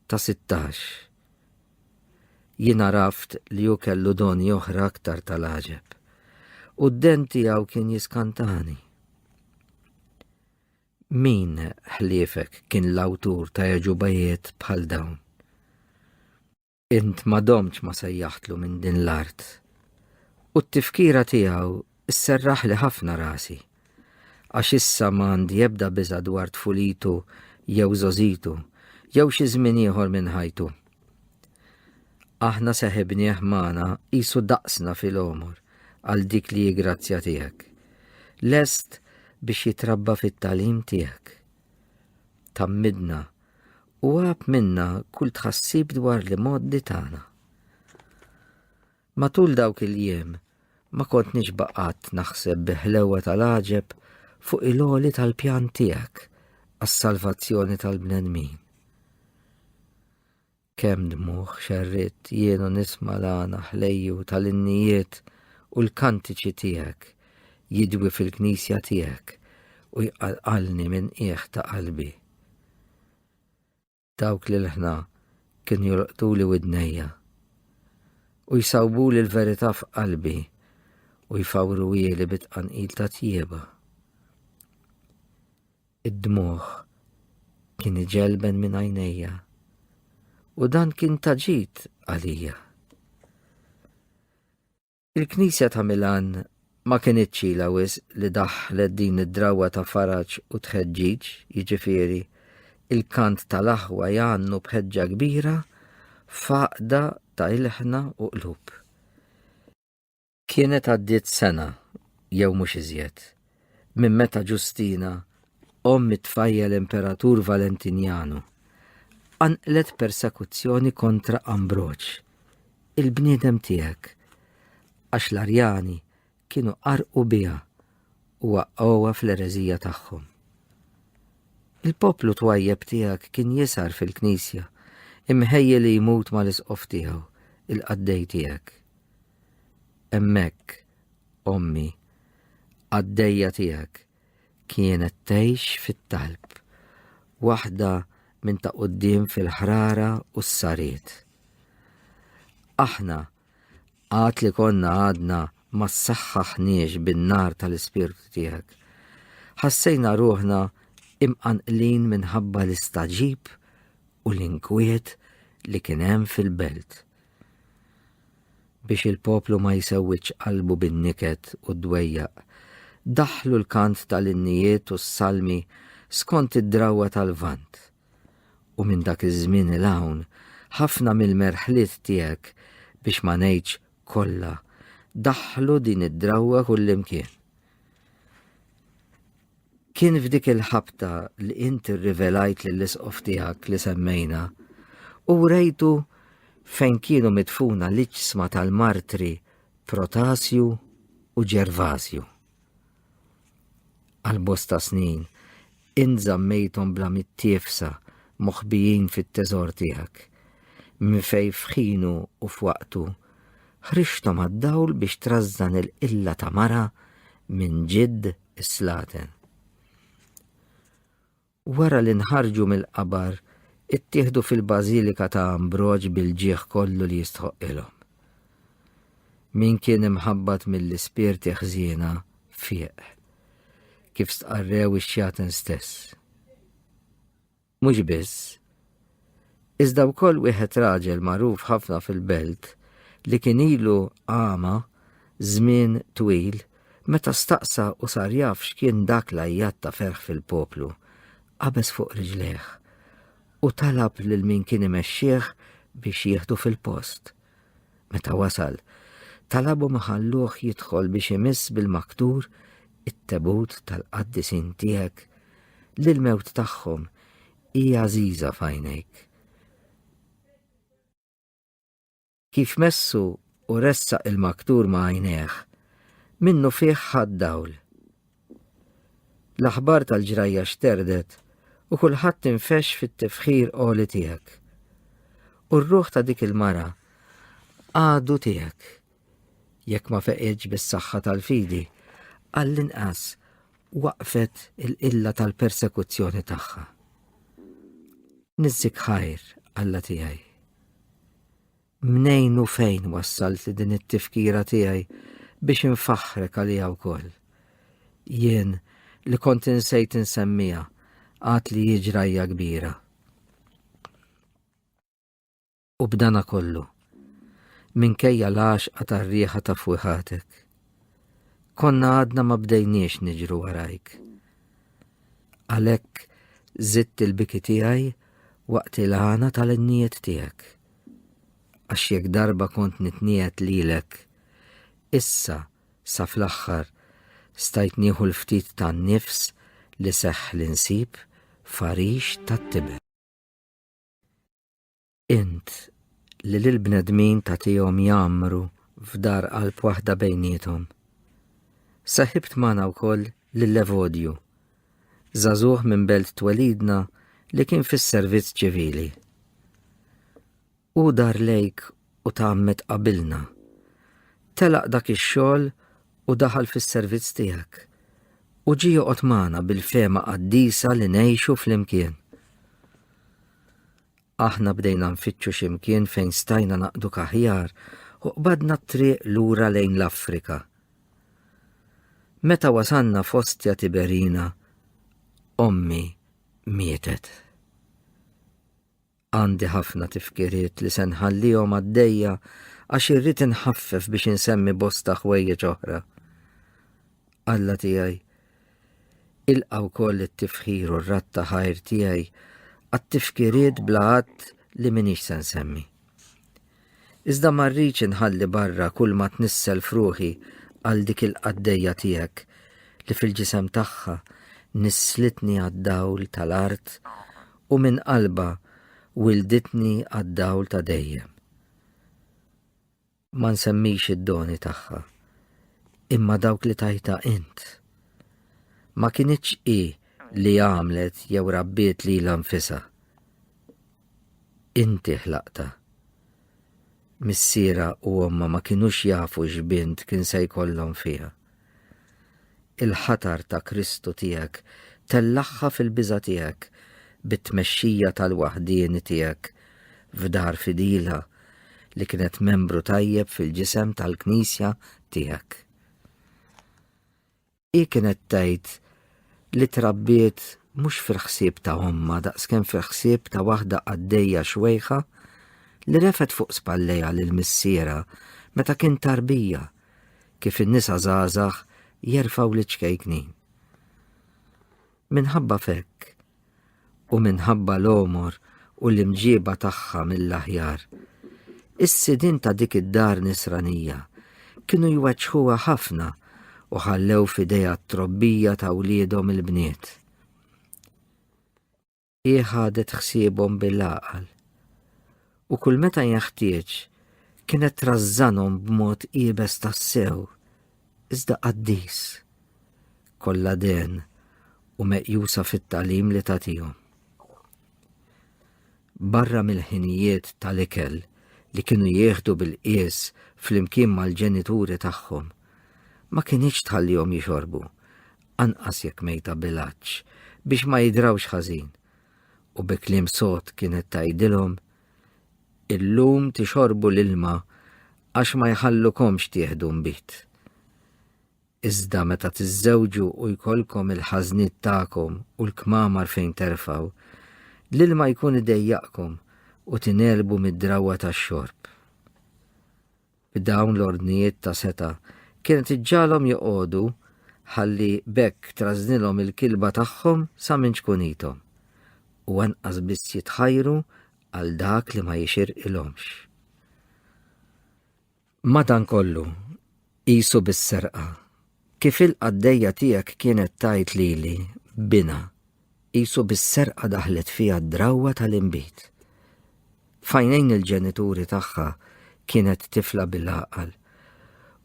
ta' 16. Jien għaraft li hu kellu doni oħra aktar tal-għaġeb, u d-den tiegħu kien jiskantani. Min ħliefek kien l-awtur ta' għeġubajiet bħal dawn? Int ma domtx ma sejjaħtlu minn din l-art, u t-tifkira tiegħu sserraħli ħafna rasi, għax issa ma għandi ebda biża' dwar tfulitu jew żgħożitu jew xi żmien ieħor minn ħajtu. Aħna seħibnieh magħna qisu daqsna fil-għomor għal dik li hi grazzja tiegħek, lest biex jitrabba fit-tagħlim tiegħek. Tgħammidna u għab minna kull tħassib dwar l-imgħoddi tagħna. Matul dawk il-jiem ma kont nixba' qatt naħseb bi ħlewa tal-għaġeb fuq il-għoli tal-pjan tiegħek għas-salvazzjoni tal-bnedmin. Kemm dmugħ xerridt jien u nisma' l-għana ħlejju tal-innijiet u l-kantiċi tiegħek jidwi fil-knisja tiegħek u jqalqalni minn qiegħ ta' qalbi. Dawk l-ilħna kienu jolqtuli widnejja u jsawbuli l-verità f'qalbi u jfawruhieli bi tqanqil ta' tjieba. Id-dmugħ kien iġelben minn għajnejja u dan kien ta' ġid għalija. Il-Knisja ta' Milan ma kinitx ilha wisq li daħħlet din id-drawwa ta' faraġ u tħeġġiġ, jiġifieri, il-kant tal-aħwa jgħannu b'ħeġġa kbira f'għaqda ta' ilħna u qlub. Kienet għaddiet sena, jew mhux iżjed, minn meta Ġustina, omm it-tfajjel Imperatur Valentinjanu, qanqlet persekuzzjoni kontra Ambroġ, il-bniedem tiegħek, għax l-Arjani kienu qarrqu biha u waqqgħuha fl-ereżija tagħhom. Il-poplu twajjeb tiegħek kien jisgħar fil-knisja, imħejji li jmut mal-isqof tiegħu, il-qaddej tiegħek. Hemmhekk, ommi, qaddejja tiegħek, kienet tgħix fit-talb, waħda minn ta' quddiem fil-ħrara u s-sariet. Aħna, għad li konna għadna ma ssaħħaħniex bin-nar tal-Ispirtu tiegħek, ħassejna ruħna imqanqlin minħabba l-istagħġib u l-inkwiet li kien hemm fil-belt. Biex il-poplu ma jsewwidx qalbu bin-niket u d-dwejjaq, daħħlu l-kant tal-innijiet u s-salmi skont id-drawwa tal-Lvant. U minn dak iż-żmien 'il hawn, ħafna mill-merħliet tiegħek, biex ma ngħidx kollha, daħħlu din id-drawwa kullimkien. Kien f'dik il-ħabta li int irrivelajt lill-isqof tiegħek li semmejna u wrejtu fejn kienu midfuna l-iġsma tal-martri Protasju u Ġervasju. Għal bosta snin, int żammejthom bla mittiefsa moħbijin fit-teżor tiegħek, minn fejn f'ħinu u f'waqtu ħriġthom għad-dawl biex trażżan il-qilla ta' mara minn ġidd is-slaten. Wara li nħarġu mill-qabar, ittieħdu fil-Bażilika ta' Ambroġ bil-ġieħ kollu li jistħoqqilhom. Min kien imħabbat mill-ispirti ħżiena fieq, kif stqarrew ix-xjaten stess. Mhux biss, iżda wkoll wieħed raġel magħruf ħafna fil-belt li kien ilu għama żmien twil meta staqsa u sar jaf x'kien dak l-għajjat ta' ferħ fil-poplu, qabeż fuq riġlejh. U talab lil min kien imexxih biex jieħdu fil-post. Meta wasal, talabhom iħalluh jidħol biex imiss bil-maktur it-tebut tal-qaddisin tiegħek li l-mewt tagħhom hi għażiża f'għajnejk. Kif messu u ressaq il-maktur ma' għajnejh, minnufih ħa d-dawl. L-aħbar tal-ġrajja xterdet u kulħadd infexx fit-tifħir għoli tiegħek. U r-ruħ ta' dik il-mara għadu tiegħek. Jekk ma feqitx bis-saħħa tal-fidi, għall-inqas waqfet il-qilla tal-persekuzzjoni tagħha. Niżżik ħajr, Alla tiegħi. Mnejn u fejn wassaltli din it-tifkira tiegħi biex infaħħrek għaliha wkoll. Jien li kont insejt insemmiha għad li hi ġrajja kbira. U b'dana kollu, minkejja l-għaxqa tar-riħa ta' fwiħatek, konna għadna ma bdejniex niġru warajk. Għalhekk żidt il-biki tiegħi waqt il-għana tal-innijiet tiegħek. Għax jekk darba kont nitniegħed lilek, issa sa fl-aħħar stajt nieħu l-ftit tan-nifs li seħħ li nsib f'għarix tat-tiben. Int li lill-bnedmin tagħtihom jgħammru f'dar qalb waħda bejniethom. Seħibt magħna wkoll lil Evodju, żagħżugħ minn belt twelidna li kien fis-servizz ċivili. Hu dar lejk u tgħammed qabilna. Telaq dak ix-xogħol u daħal fis-servizz tiegħek, u ġie joqgħod magħna bil-fehma qaddisa li ngħixu flimkien. Aħna bdejna nfittxu xi mkien fejn stajna naqduk aħjar u qbadna t-triq lura lejn l-Afrika. Meta wasalna f'Ostia Tiberina, ommi mietet. Għandi ħafna tifkiriet li se nħallihom għaddejja għax irrid inħaffef biex insemmi bosta ħwejjeġ oħra. Alla tiegħi, ilqa' wkoll it-tifħir u r-radd ta' ħajr tiegħi għat-tifkiriet bla għadd li m'iniex se nsemmi. Iżda ma rridx inħalli barra kull ma tnissel f'ruħi għal dik il-qaddejja tiegħek li fil-ġisem tagħha nisslitni għad-dawl tal-art u minn qalbha wilditni għad-dawl ta' dejjem. Ma nsemmix id-doni tagħha, imma dawk li tajtha int. Ma kinitx hi li għamlet jew rabbiet lilha nfisha. Inti ħlaqtha. Missierha u ommha ma kinux jafu x'bint kien se jkollhom fiha. Il-ħatar ta' Kristu tiegħek tellagħha fil-biża' tiegħek bit-tmexxija tal-waħdieni tiegħek f'dar fidila li kienet membru tajjeb fil-ġisem tal-Knisja tiegħek. Hi kienet tgħid li trabbiet mhux fil-ħsieb ta' ommha daqskemm fil-ħsieb ta' waħda qaddejja xwejħa li refgħet fuq spallejha lil missierha meta kien tarbija kif in-nisa żgħażagħ jerfgħu liċ-ċkejknin. Minħabba f'hekk, u minħabba l-għomor u l-imġieba tagħha mill-aħjar, is-sidien ta' dik id-dar nisranija kienu jweġġħuha ħafna u ħallew f'idejha t-trobbija ta' wliedhom il-bniet. Hi ħadet ħsiebhom bil-għaqal u kull meta jenħtieġ kienet trażżanhom b'mod iebes tassew, iżda qaddis, kollha den u meqjusa fit-tagħlim li tagħtihom. Barra mill-ħinijiet tal-ikel li kienu jieħdu bil-qies flimkien mal-ġenituri tagħhom, ma kinitx tħallihom jixorbu, anqas jekk mejta bil-għatx, biex ma jidrawx ħażin. U bi kliem sod kienet tgħidilhom, Illum tixorbu l-ilma għax ma jħallukomx tieħdu nbid. Iżda meta tiżżewġu u jkollkom il-ħażniet tagħkom u l-kmamar fejn terfgħu, l-ilma jkun idejjaqkom u tingħelbu mid-drawwa tax-xorb. B'dawn l-ordnijiet ta' setgħa kienet iġġagħalhom joqogħdu ħalli b'hekk trażżnilhom il-kilba tagħhom sa minn ċkunithom. u anqas biss jitħajru għal dak li ma jixirqilhomx. Madankollu, qisu bis-serqa, kif il-qaddejja tiegħek kienet tgħid lili, binha, qisu bis-serqa daħlet fiha d-drawwa tal-inbid. F'għajnejn il-ġenituri tagħha kienet tifla bil-għaqal,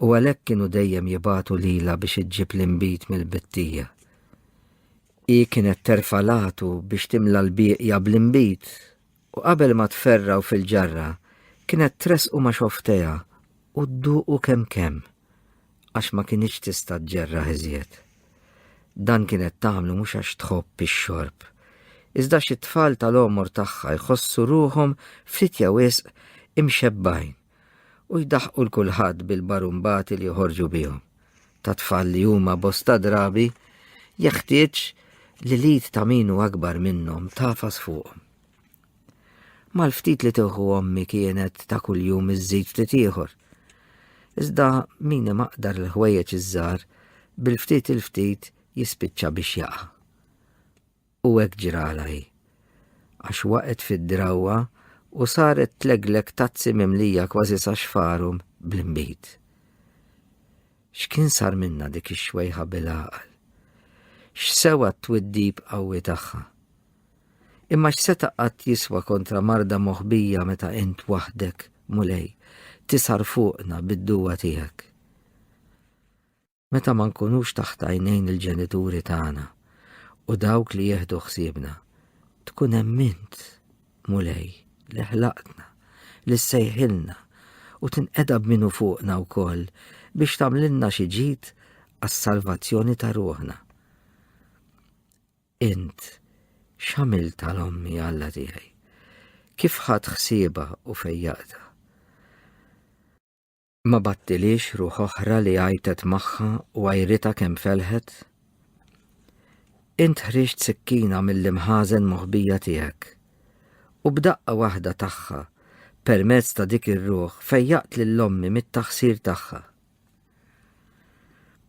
u għalhekk kienu dejjem jibagħtu lilha biex iġġib l-inbid mill-bittija. Hi kienet terfa' l-għatu biex timla l-bieqja bl-inbid u qabel ma tferrgħu fil-ġarra kienet tressqu ma' xofftejha u dduqu kemm kemm għax ma kinitx tista' ġġerraħ iżjed. Dan kienet tagħmlu mhux għax tħobb ix-xorb, iżda għax it-tfal tal-għomor tagħha jħossu ruħhom ftit jew wisq imxebbgħin u jdaħħqu 'l kulħadd bil-barumbati li joħorġu bihom. Ta' tfal li huma bosta drabi jeħtieġ li l-id ta' min hu akbar minnhom tagħfas fuqhom. Mal-ftit li tieħu ommi kienet ta' kuljum iżżid ftit ieħor. Iżda min imaqdar l-ħwejjeġ iż-żgħar bil-ftit il-ftit jispiċċa biex jaqa'. U hekk ġralha hi. Għax waqgħet fid-drawwa u saret tleglek tazzi mimlija kważi sa xfarhom bl-inbid. X'kien sar minnha dik ix-xwejħa bil-għaqal? X'sewa t-twiddib qawwi tagħha? Imma x'seta' qatt jiswa kontra marda moħbija meta int waħdek, Mulej, tisar fuqna bid-duwa tiegħek? Meta ma nkunux taħt għajnejn il-ġenituri tagħna u dawk li jieħdu ħsiebna, tkun hemm int, Mulej, li ħlaqtna, li ssejħilna u tinqeda b'minu fuqna wkoll biex tagħmlilna xi ġid għas-salvazzjoni ta' ruħna. Int x'għamilt għal ommi Alla tiegħi? Kif ħadt ħsiebha u fejjaqtha? Ma battilix ruħ oħra li għajtet magħha u għajritha kemm felħet? Int ħriġt sikkina mill-imħażen moħbija tiegħek, u b'daqqa waħda tagħha, permezz ta' dik ir-ruħ, fejjaqt lil ommi mit-taħsir tagħha.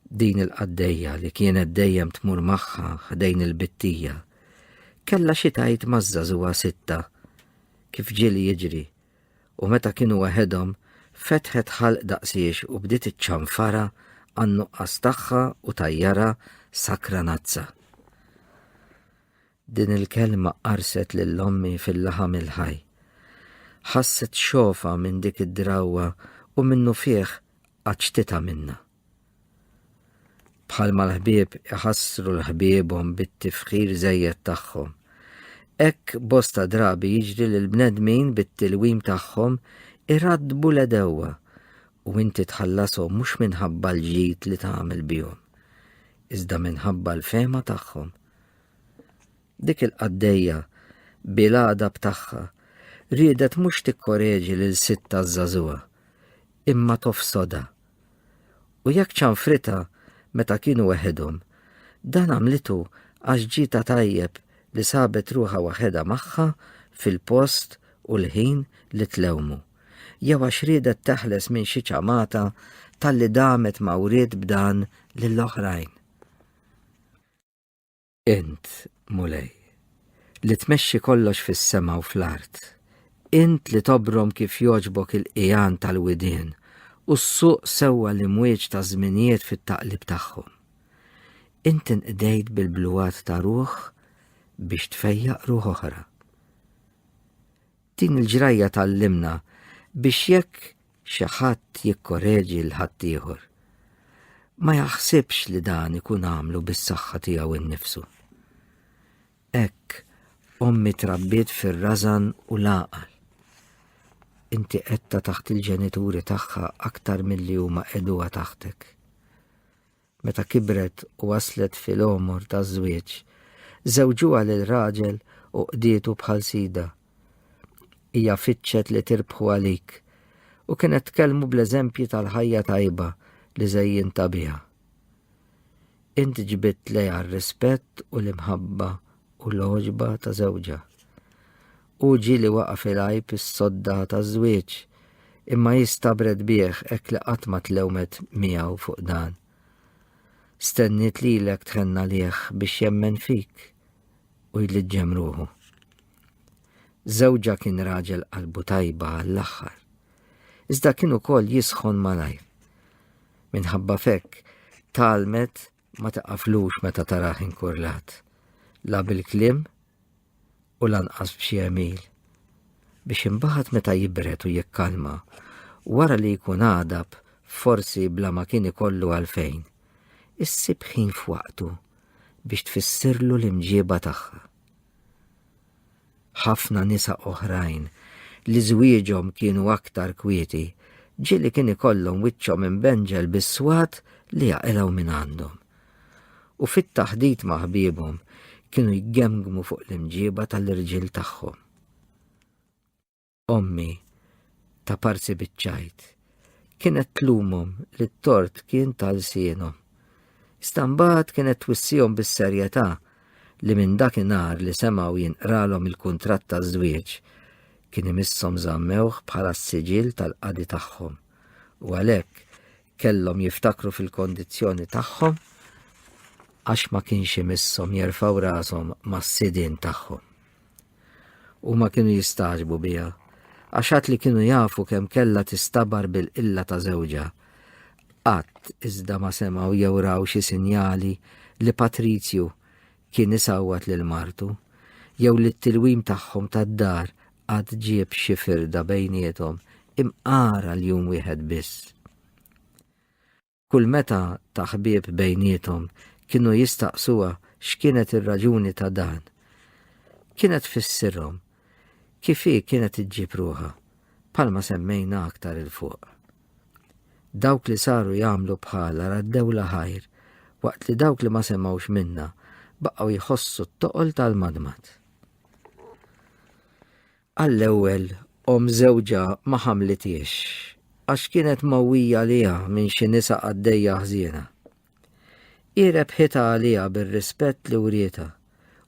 Din il-qaddejja li kienet dejjem tmur magħha ħdejn il-bittija, kellha xi tgħid maż-żagħżugħa sitta, kif ġieli jiġri, u meta kienu waħedhom fetħet ħalq daqsiex u bdiet iċċanfara għan-nuqqas tagħha u tajjarha sakranazza. Din il-kelma qarset lil ommi fil-laħam il-ħaj. Ħasset xofa minn dik id-drawwa u minnufih qaċċtitha minnha. Bħalma l-ħbieb iħassru l-ħbiebhom bit-tifħir żejjed tagħhom. Hekk bosta drabi jiġri li l-bnedmin bit-tilwim tagħhom iraddbu l-għedewwa u inti tħallashom mhux minħabba l-ġid li tagħmel bihom, iżda minħabba l-fehma tagħhom. Dik il-qaddejja, bil-għadab tagħha, riedet mhux tikkoreġi lil sitta ż-żagħżugħa, imma tofsodha. U jekk ċanfritha meta kienu weħidhom, dan għamlitu għax ġietha tajjeb li sabet ruħha waħedha magħha fil-post u l-ħin li tlewmu, jew għax riedet teħles minn xi ċamata talli damet ma wriet b'dan lill-oħrajn. Int, Mulej, li tmexxi kollox fis-sema u fl-art, int li tobrom kif jogħġbok il-qigħan tal-widien u ssuq sewwa l-imwieġ taż-żminijiet fit-taqlib tagħhom. Int inqdejt bil-bluwat ta' ruħ biex tfejjaq ruħ oħra. Din il-ġrajja tgħallimna biex jekk xi ħadd jikkoreġi 'l ħaddieħor, ma jaħsibx li dan ikun għamlu bis-saħħa tiegħu nnifsu. Hekk ommi trabbiet fir-rażan u l-għaqal. Inti qedtha taħt il-ġenituri tagħha aktar milli huma qegħduha taħtek. Meta kibret u waslet fil-għomor taż-żwieġ, żewġuha lil raġel u qdietu bħal sidha. Hija fittxet li tirbħu għalik u kienet tkellmu bl-eżempji tal-ħajja tajba li żejjintha biha. Int ġbidt lejha r-rispett u l-imħabba u l-għoġba ta' żewġha. Hu ġieli waqa' fil-għajb is-sodda taż-żwieġ, imma hi stabret bih hekk li qatt ma tlewmet miegħu fuq dan. Stenniet lilek tħenn għalih biex jemmen fik u jliġġem ruħu. Żewġha kien raġel qalbu tajba għall-aħħar. Iżda kien ukoll jisħon malajr. Minħabba fekk, tgħallmet ma taqaflux meta tarah inkurlat, la bil-kliem u lanqas b'xi għemil, biex imbagħad meta jibred u jikkalma, wara li jkun għadab forsi bla ma kien ikollu għalfejn, issib ħin f'waqtu biex tfissirlu l-imġieba tagħha. Ħafna nisa oħrajn li żwieġhom kienu aktar kwieti, ġieli kien ikollhom wiċċhom imbenġel bis-swat li jaqilgħu minn għandhom. U fit-taħdit ma' ħbiebhom kienu jgemgmu fuq l-imġieba tal-irġiel tagħhom. Ommi, ta' parsi biċ-ċajt, kienet tlumhom li t-tort kien ta' lsienhom. Iżda mbagħad kienet twissihom bis-serjetà li minn dakinhar li semgħu jinqralhom il-kuntratt taż-żwieġ, kien imisshom żammewh bħala s-siġill tal-qadi tagħhom u għalhekk kellhom jiftakru fil-kondizzjoni tagħhom għax ma kienx imisshom jerfgħu rashom mas-sidien tagħhom. Huma kienu jistagħġbu biha għax għad li kienu jafu kemm kellha tistabar bil-qilla ta' żewġha. Qatt iżda ma semgħu jew raw xi sinjali li Patrizju kien isawwat lil martu, jew li t-tilwim tagħhom tad-dar qatt ġieb xi firda bejniethom imqar għal jum wieħed biss. Kull meta ta' ħbieb bejniethom kienu jistaqsuha x'kienet ir-raġuni ta' dan, kienet tfissirhom kif hi kienet iġġib ruħha, bħalma semmejna aktar 'il fuq. Dawk li saru jagħmlu bħalha raddewlha ħajr, waqt li dawk li ma semgħux minnha baqgħu jħossu t-toqol tal-madmad. Għall-ewwel, omm żewġha ma ħamlithiex, għax kienet mgħawwija għaliha minn xi nisa qaddejja ħżiena. Hi rebħitha għaliha bir-rispett li wrietha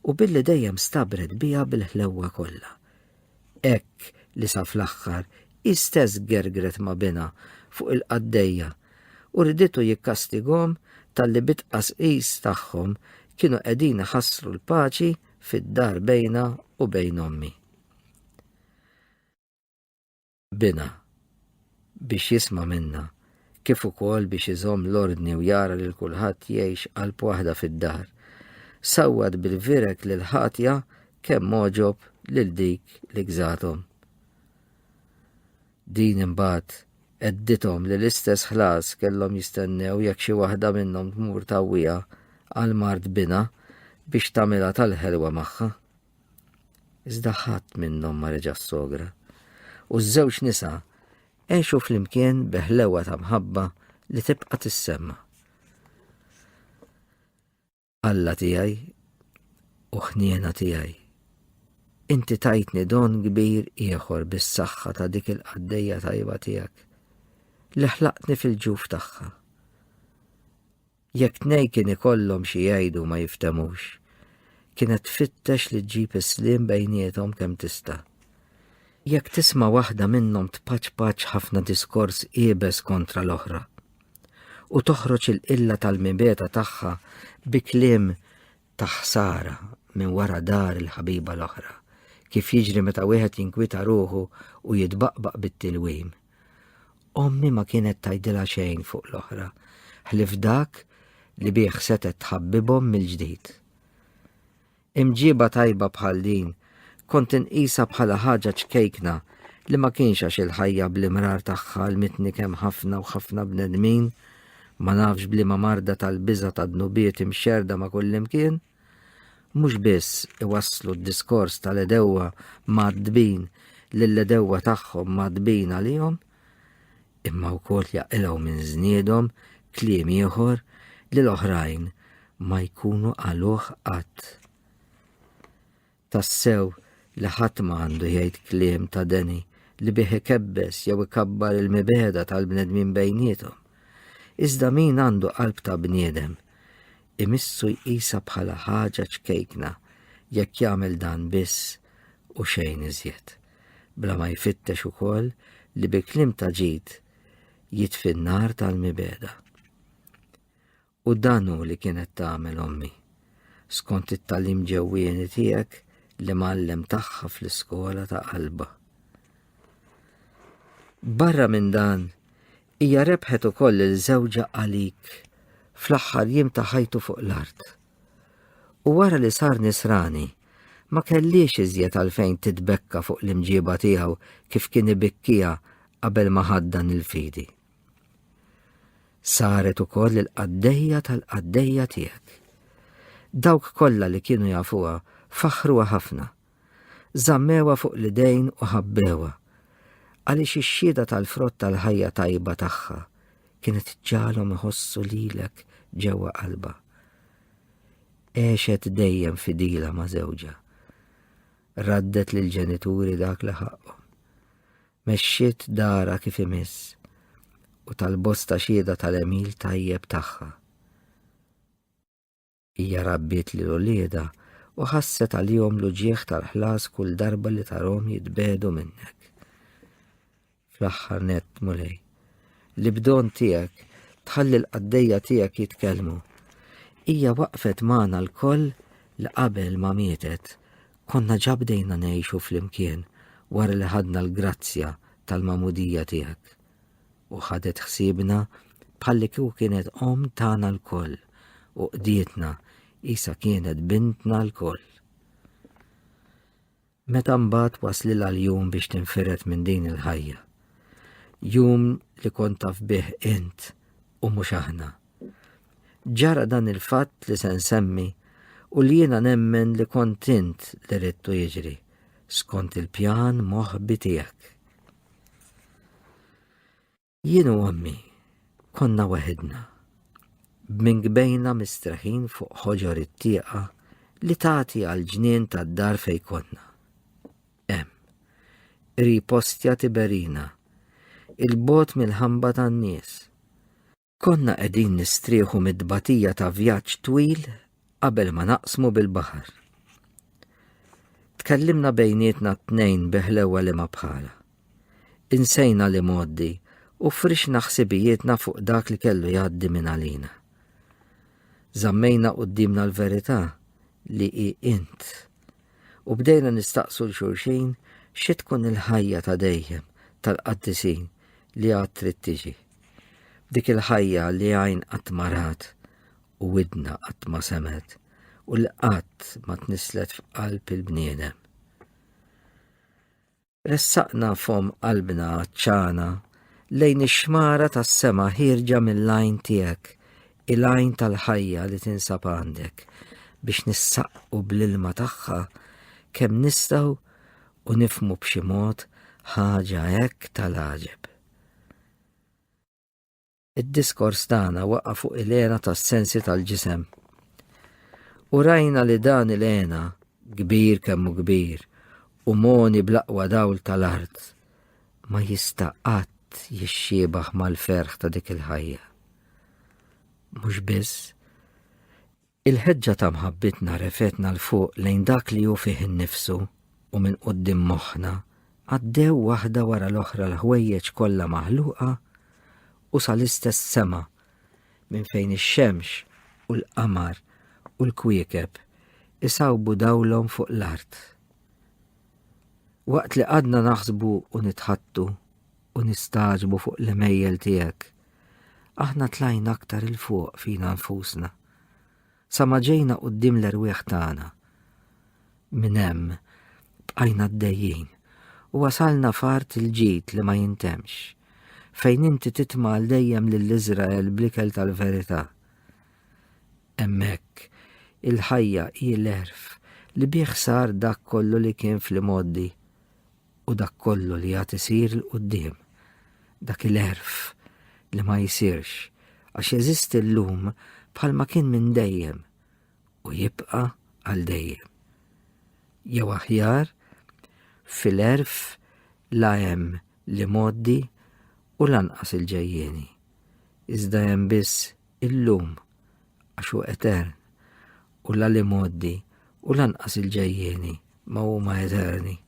u billi dejjem stabret biha bil-ħlewwa kollha. Hekk li sa fl-aħħar hi stess gergret ma' binha fuq il-qaddejja u riditu jikkastigahom talli bit-tqasqis tagħhom kienu qegħdin iħassru l-paċi fid-dar bejna u bejn ommi. Binha, biex jisma' minnha, kif ukoll biex iżomm l-ordni u jara lil kulħadd jgħix qalb waħda fid-dar, sawwat bil-vireg lill-ħatja kemm għoġob lil dik li gżathom. Din imbagħad għeddithom li l-istess ħlas kellhom jistennew jekk xi waħda minnhom tmur tgħawwiha għal mart binha biex tagħmilha tal-ħelwa magħha. Iżda ħadd minnhom ma reġa' ssogra, u ż-żewġ nisa għexu flimkien bi ħlewa ta' mħabba li tibqa' tissemma. Alla tiegħi u ħniena tiegħi, inti tajtni don kbir ieħor bis-saħħa ta' dik il-qaddejja tajba tiegħek li ħlaqtni fil-ġuf tagħha. Jekk tnej kien ikollhom xi jgħidu ma jiftemux, kienet tfittex li ġġib is-sliem bejniethom kemm tista'. Jekk tisma' waħda minnhom tpaċpaċ ħafna diskors iebes kontra l-oħra, u toħroġ il-qilla tal-mibegħda tagħha bi kliem ta' ħsara minn wara dar il-ħabiba l-oħra, kif jiġri meta wieħed jinkwieta ruħu u jitbaqbaq bit-tilwim. Ommi ma kienet tgħidilha xejn fuq l-oħra, ħlief dak li bih setgħet tħabbibhom mill-ġdid. Imġiba tajba bħal din kont inqisha bħala ħaġa ċkejkna li ma kienx għax il-ħajja bl-imrar tagħha għallmitni kemm ħafna u ħafna bnedmin, ma nafx b'liema marda tal-biża' ta' dnubiet imxerrda ma' kullimkien, mhux biss iwasslu d-diskors tal-għedewwa mgħaddbin lill-għedewwa tagħhom mgħaddbin għalihom, imma wkoll jaqilgħu minn żniedhom kliem ieħor li l-oħrajn ma jkunu qaluh qatt. Tassew li ħadd ma għandu jgħid kliem ta' deni li bih ikebbes jew ikabbar il-mibegħda tal-bnedmin bejniethom. Iżda min għandu qalb ta' bniedem, imissu jqisha bħala ħaġa ċkejkna jekk jagħmel dan biss u xejn iżjed, bla ma jfittex ukoll li bi kliem ta' ġid jitfi n-nar tal-mibegħda. U dan hu li kienet tagħmel ommi, skont it-tagħlim ġewwieni tiegħek L-imgħallem tagħha fl-iskola ta' qalbha. Barra minn dan, hija rebħet ukoll lil żewġha għalik fl-aħħar jiem ta' ħajtu fuq l-art. U wara li sar nisrani, ma kellhiex iżjed għalfejn titbekka fuq l-imġiba tiegħu kif kien ibikkiha qabel ma ħaddan il-fidi. Saret ukoll il-qaddejja tal-qaddejja tiegħek. Dawk kollha li kienu jafuha faħħruha ħafna. Żammewha fuq l-idejn u ħabbewha, għaliex ix-xhieda tal-frott tal-ħajja tajba tagħha kienet ġġagħalhom iħossu lilek ġewwa qalbha. Għexet dejjem fidila ma' żewġha. Raddet lill-ġenituri dak li ħaqqhom. Mexxiet darha kif imiss u tal-bosta xhieda tal-għemil tajjeb tagħha. Hija rabbiet lil uliedha u ħasset għalihom l-uġigħ tal-ħlas kull darba li tarhom jitbiegħdu minnek. Fl-aħħar nett, Mulej, li b'don tiegħek tħalli l-qaddejja tiegħek jitkellmu. Hija waqfet magħna lkoll li qabel ma mietet konna ġa bdejna ngħixu flimkien wara li ħadna l-grazzja tal-magħmudija tiegħek. U ħadet ħsiebna bħalli kieku kienet omm tagħna lkoll u qdietna qisha kienet bintna lkoll. Meta mbagħad waslilha l-jum biex tinfired minn din il-ħajja. Jum li kont taf bih int u mhux aħna. Ġara dan il-fatt li se nsemmi u li jiena nemmen li kont int li ridtu jiġri skont il-pjan moħbi tiegħek. Jien u ommi konna waħidna, b'minkbejna mistreħin fuq ħoġor it-tieqa li tagħti għall-ġnien tad-dar fejn konna. Hemm, qrib Ostia Tiberina, 'il bogħod mill-ħamba tan-nies. Konna qegħdin nistrieħu mit-tbatija ta' vjaġġ twil qabel ma naqsmu bil-baħar. Tkellimna bejnietna t-tnejn bi ħlewwa li ma bħalha. Insejna l-imgħoddi u frixna ħsibijietna fuq dak li kellu jgħaddi minn għalina. Żammejna quddiemna l-verità li hi int u bdejna nistaqsu 'l xulxin xi tkun il-ħajja ta' dejjem tal-qaddisin li għad trid tiġi. Dik il-ħajja li għajn qatt ma rat u widna qatt ma semgħet u li qatt ma tnisslet f'qalb il-bniedem. Ressaqna fomm qalbna għatxana lejn ix-xmara tas-sema ħierġa mill-għajn tiegħek, il-għajn tal-ħajja li tinsab għandek, biex nissaqqu bl-ilma tagħha kemm nistgħu u nifhmu b'xi mod ħaġa hekk tal-għaġeb. Id-diskors tagħna waqa' fuq il-hena tas-sensi tal-ġisem. U rajna li dan il-hena, kbir kemm hu kbir, u moni bl-aqwa dawl tal-art, ma jista' qatt jixxiebaħ mal-ferħ ta' dik il-ħajja. Mhux biss, Il-ħeġġa ta' mħabbitna refgħetna 'l fuq lejn dak li hu fih innifsu u minn quddiem moħħna għaddew waħda wara l-oħra l-ħwejjeġ kollha maħluqa u sal-istess sema minn fejn ix-xemx u l-qamar u l-kwiekeb isawbu dawlhom fuq l-art. Waqt li qgħadna naħsbu u nitħaddtu u nistagħġbu fuq l-għemejjel tiegħek, aħna tlajna aktar 'il fuq fina nfusna, sa ma ġejna quddiem l-erwieħ tagħna. Minn hemm bqajna għaddejjin u wasalna f'art il-ġid li ma jintemx, fejn inti titma' għal dejjem lil Iżrael bl-ikel tal-verità. Hemmhekk, il-ħajja hi l-għerf li bih sar dak kollu li kien fl-imgħoddi u dak kollu li għad isir 'l quddiem, dak il-għerf li ma jsirx għax jeżisti llum bħalma kien minn dejjem u jibqa' għal dejjem. Jew aħjar, fil-għerf la hemm l-imgħoddi u lanqas il-ġejjieni, iżda hemm biss illum għax hu etern u la l-imgħoddi u lanqas il-ġejjieni ma huma eterni.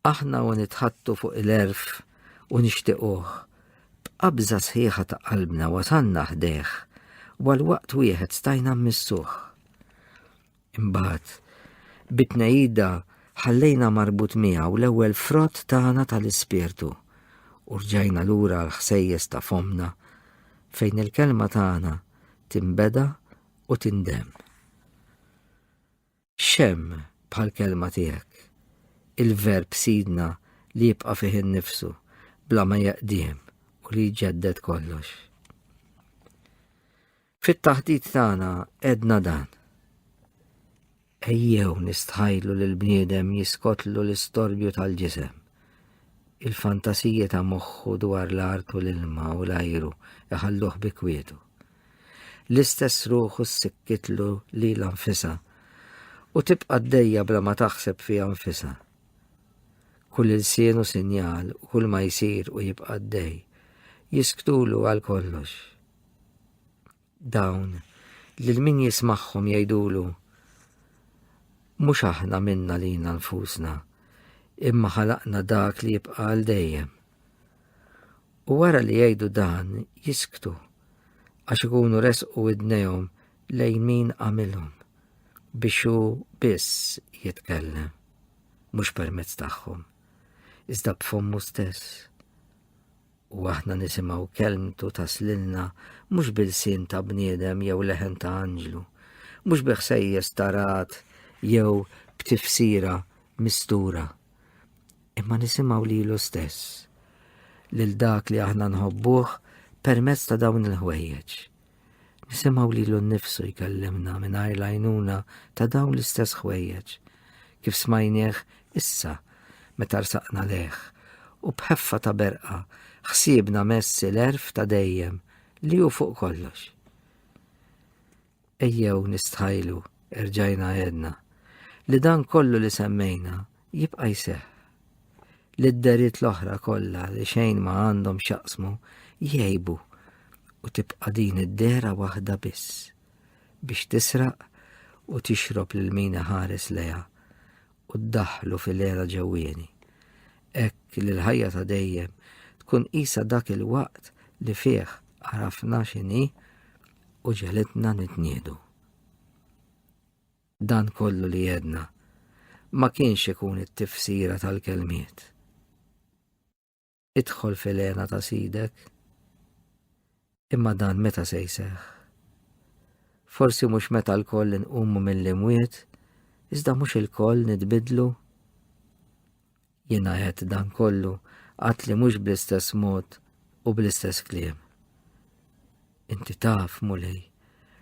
Aħna u nitħaddtu fuq il-għerf u nixtiquh, b'qabża sħiħa ta' qalbna wasalna ħdejh u għal waqt wieħed stajna mmissuh. Imbagħad, Bit-tnehida ħallejna marbut miegħu l-ewwel frott tagħna tal-Ispirtu u rġajna lura għall-ħsejjes ta' fommna fejn il-kelma tagħna tinbeda u tindemm. X'hemm bħall-kelma tiegħek? Il-verb Sidna li jibqa' fih innifsu bla ma jeqdiem u li jġedded kollox. Fit-taħdit tagħna għedna dan. Ejjew nistħajlu lill-bniedem jiskotlu l-istorbju tal-ġisem. Il-fantasiji ta' moħħu dwar l-art u l-ilma u l-ajru iħalluh bi kwietu. L-istess ruħu ssikkitlu lilha nfisha u tibqa' għaddejja bla ma taħseb fiha nfisha. Kull ilsien u sinjal u kull ma jsir u jibqa' għaddej, jisktulu għal kollox. Dawn, lil min jismagħhom jgħidulu, Mhux aħna minna lilna nfusna, imma ħalaqna dak li jibqa' għal dejjem. U wara li jgħidu dan jisktu għax ikunu resqu widnejhom lejn min għamilhom biex hu biss jitkellem, mhux permezz tagħhom, iżda b'fommu stess. U aħna nisimgħu kelmtu taslilna mhux b'ilsien ta' bniedem jew leħen ta' anġlu, mhux bi ħsejjes ta' ragħad jew b'tifsira mistura, imma nisimgħu lilu stess, lil dak li aħna nħobbuh permezz ta' dawn il-ħwejjeġ. Nisimgħu lilu nnifsu jkellimna mingħajr l-għajnuna ta' dawn l-istess ħwejjeġ, kif smajnieh issa meta rsaqna lejh, u b'ħeffa ta' berqa ħsiebna mess il-għerf ta' dejjem li hu fuq kollox. Ejjew nistħajlu, erġajna għedna, li dan kollu li semmejna jibqa' jseħħ. Li d-deriet l-oħra kollha li xejn ma għandhom x'jaqsmu jgħibu u tibqa' din id-dehra waħda biss biex tisraq u tixrob lil min iħares lejha u ddaħħlu fil-għera ġewwieni. Hekk li l-ħajja ta' dejjem tkun qisha dak il-waqt li fih għarafna x'inhi u ġegħlitna nitniedu. Dan kollu li għedna ma kienx ikun it-tifsira tal-kelmiet. Idħol fil-hena ta' sidek. Imma dan meta se jseħħ? Forsi mhux meta lkoll inqumu mill-imwiet, iżda mhux ilkoll nitbiddlu? Jiena għedt dan kollu għad li mhux bl-istess mod u bl-istess kliem. Inti taf, Mulej,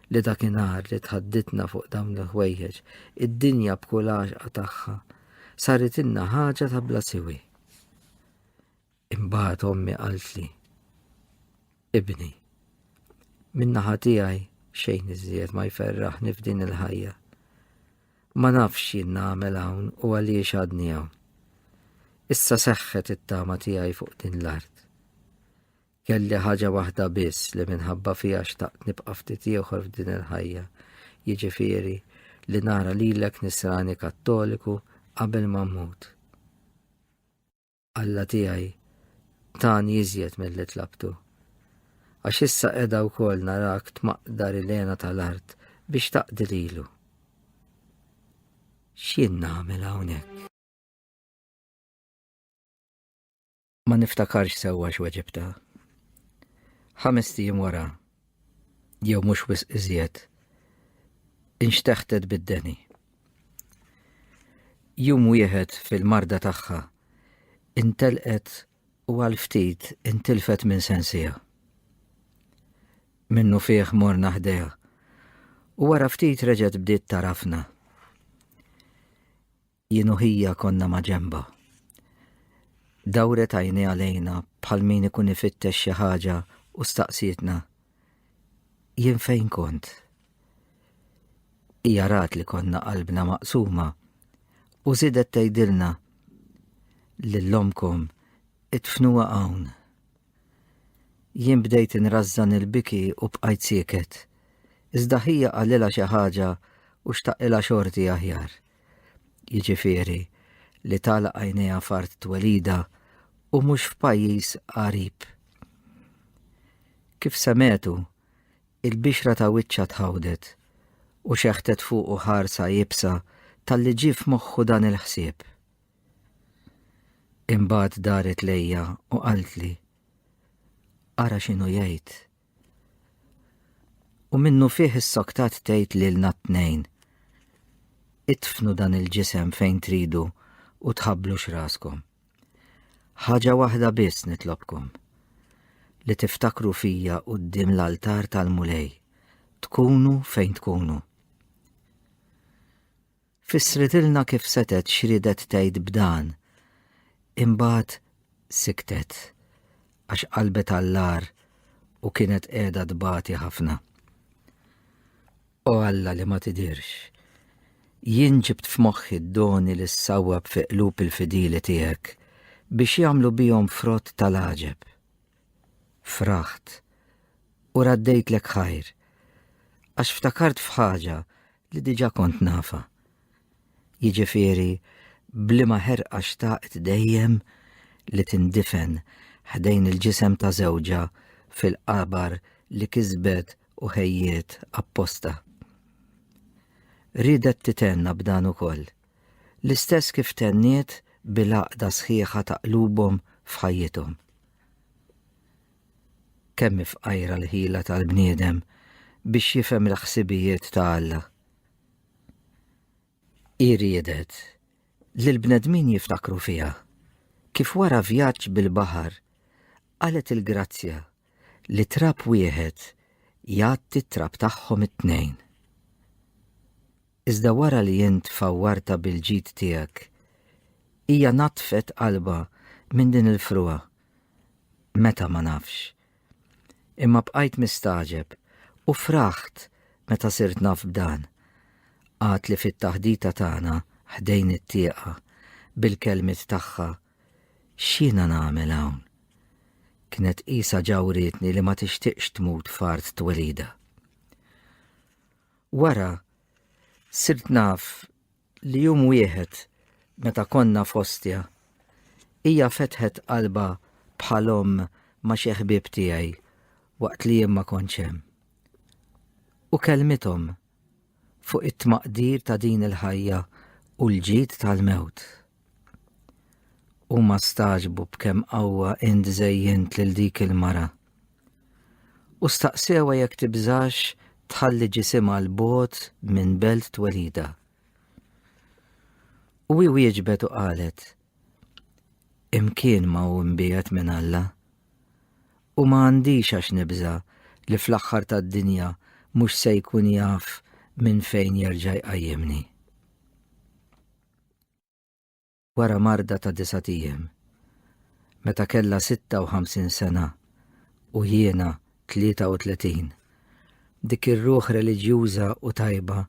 li dakinhar li tħadditna fuq dawn il-ħwejjeġ, id-dinja b'kull għaxqa tagħha saritilna ħaġa ta' bla siwi. Imbagħad ommi qaltli, Ibni, min-naħa tiegħi xejn iżjed ma jferraħni f'din il-ħajja. Ma nafx x'jien nagħmel hawn u għaliex għadni hawn. Issa seħħet it-tama tiegħi fuq din l-art. Kelli ħaġa waħda biss li minħabba fiha xtaqt nibqa' ftit ieħor f'din il-ħajja, jiġifieri li nara lilek Nisrani Kattoliku qabel ma mmut. Alla tiegħi tani iżjed milli tlabtu. Għax issa qiegħda wkoll narak tmaqdar il-hena tal-art biex taqdi lilu. X'jien nagħmel hawnhekk? Ma niftakarx sewwa x'weġibtha. Ħamest ijiem wara, jew mhux wisq iżjed, inxteħtet bid-deni. Jum wieħed fil-marda tagħha intelqet u għal ftit intilfet minn sensiha. Minnu fih morna ħdejha u wara ftit reġgħet bdiet tarafna. Jien u ħija konna maġenbha. Dawret għajnejha lejna bħal min ikun ifittex xi ħaġa u staqsietna, Jien fejn kont? Hija rat li konna qalbna maqsuma u żiedet tgħidilna, Lil ommkom idfnuha hawn. Jien bdejt inrażżan il-biki u bqajt sieket. Iżda ħija qalilha xi ħaġa u xtaqilha xorti aħjar. Jiġifieri li tagħlaq għajnejha f'art twelidha u mhux f'pajjiż qarib. Kif semgħetu, il-bixra ta' wiċċha tħawdet u xeħtet fuqu ħarsa iebsa talli ġie f'moħħu dan il-ħsieb. Imbagħad daret lejja u qaltli, Ara x'inhu jgħid. U minnu fih issoktat tgħid lilna t-tnejn. Idfnu dan il-ġisem fejn tridu u tħabblux raskom. Ħaġa waħda biss nitlobkom, li tiftakru fija quddiem l-altar tal-Mulej, tkunu fejn tkunu. Fissritilna kif setgħet x'riedet tgħid b'dan, imbagħad siktet għax qalbet għall-agħar u kienet qiegħda tbati ħafna. O Alla li ma tidhirx, jien ġibt f'moħħi d-doni li ssawwab fi qlub il-fidili tiegħek biex jagħmlu bihom frott tal-għaġeb. Fraħt u raddejtlek ħajr, għax ftakart f'ħaġa li diġà kont nafha. Jiġifieri b'liema ħerqa xtaqt dejjem li tindifen ħdejn il-ġisem ta' żewġha fil-qabar li kisbet u ħejjiet apposta. Riedet titenna b'dan ukoll, l-istess kif tenniet bil-għaqda sħiħa ta' qlubhom f'ħajjithom. Kemm hi fqajra l-ħila tal-bniedem biex jifhem il-ħsibijiet ta' Alla. Hi riedet li l-bnedmin jiftakru fiha kif wara vjaġġ bil-baħar qalet il-grazzja li trab wieħed jgħatti t-trab tagħhom it-tnejn. Iżda wara li int fawwartha bil-ġid tiegħek, hija naddfet qalbha minn din il-frugħa. Meta ma nafx. Imma bqajt mistagħġeb u fraħt meta sirt naf b'dan. Għad li fit-taħdita tagħna ħdejn it-tieqa bil-kelmiet tagħha x'jiena nagħmel hawn? Kienet qisha ġa wrietni li ma tixtieqx tmut f'art twelidha. Wara, sirt naf li jum wieħed meta konna f'Ostia, hija fetħet qalbha bħal omm ma' xi ħbieb tiegħi waqt li jien ma kontx hemm. U kellmithom fuq it-tmaqdir ta' din il-ħajja u l-ġid tal-mewt. Huma stagħġbu b'kemm qawwa int żejjint lil dik il-mara. U staqsewha jekk tibżax tħalli ġisimha 'l bogħod minn belt twelidha. U hi wieġbet u qalet, Imkien ma hu mbiegħed minn Alla. U ma għandix għax nibża' li fl-aħħar tad-dinja mhux se jkun jaf minn fejn jerġa' jqajjimni. Wara marda ta' disat ijiem, meta kellha 56 sena u jiena 33, dik ir-ruħ reliġjuża u tajba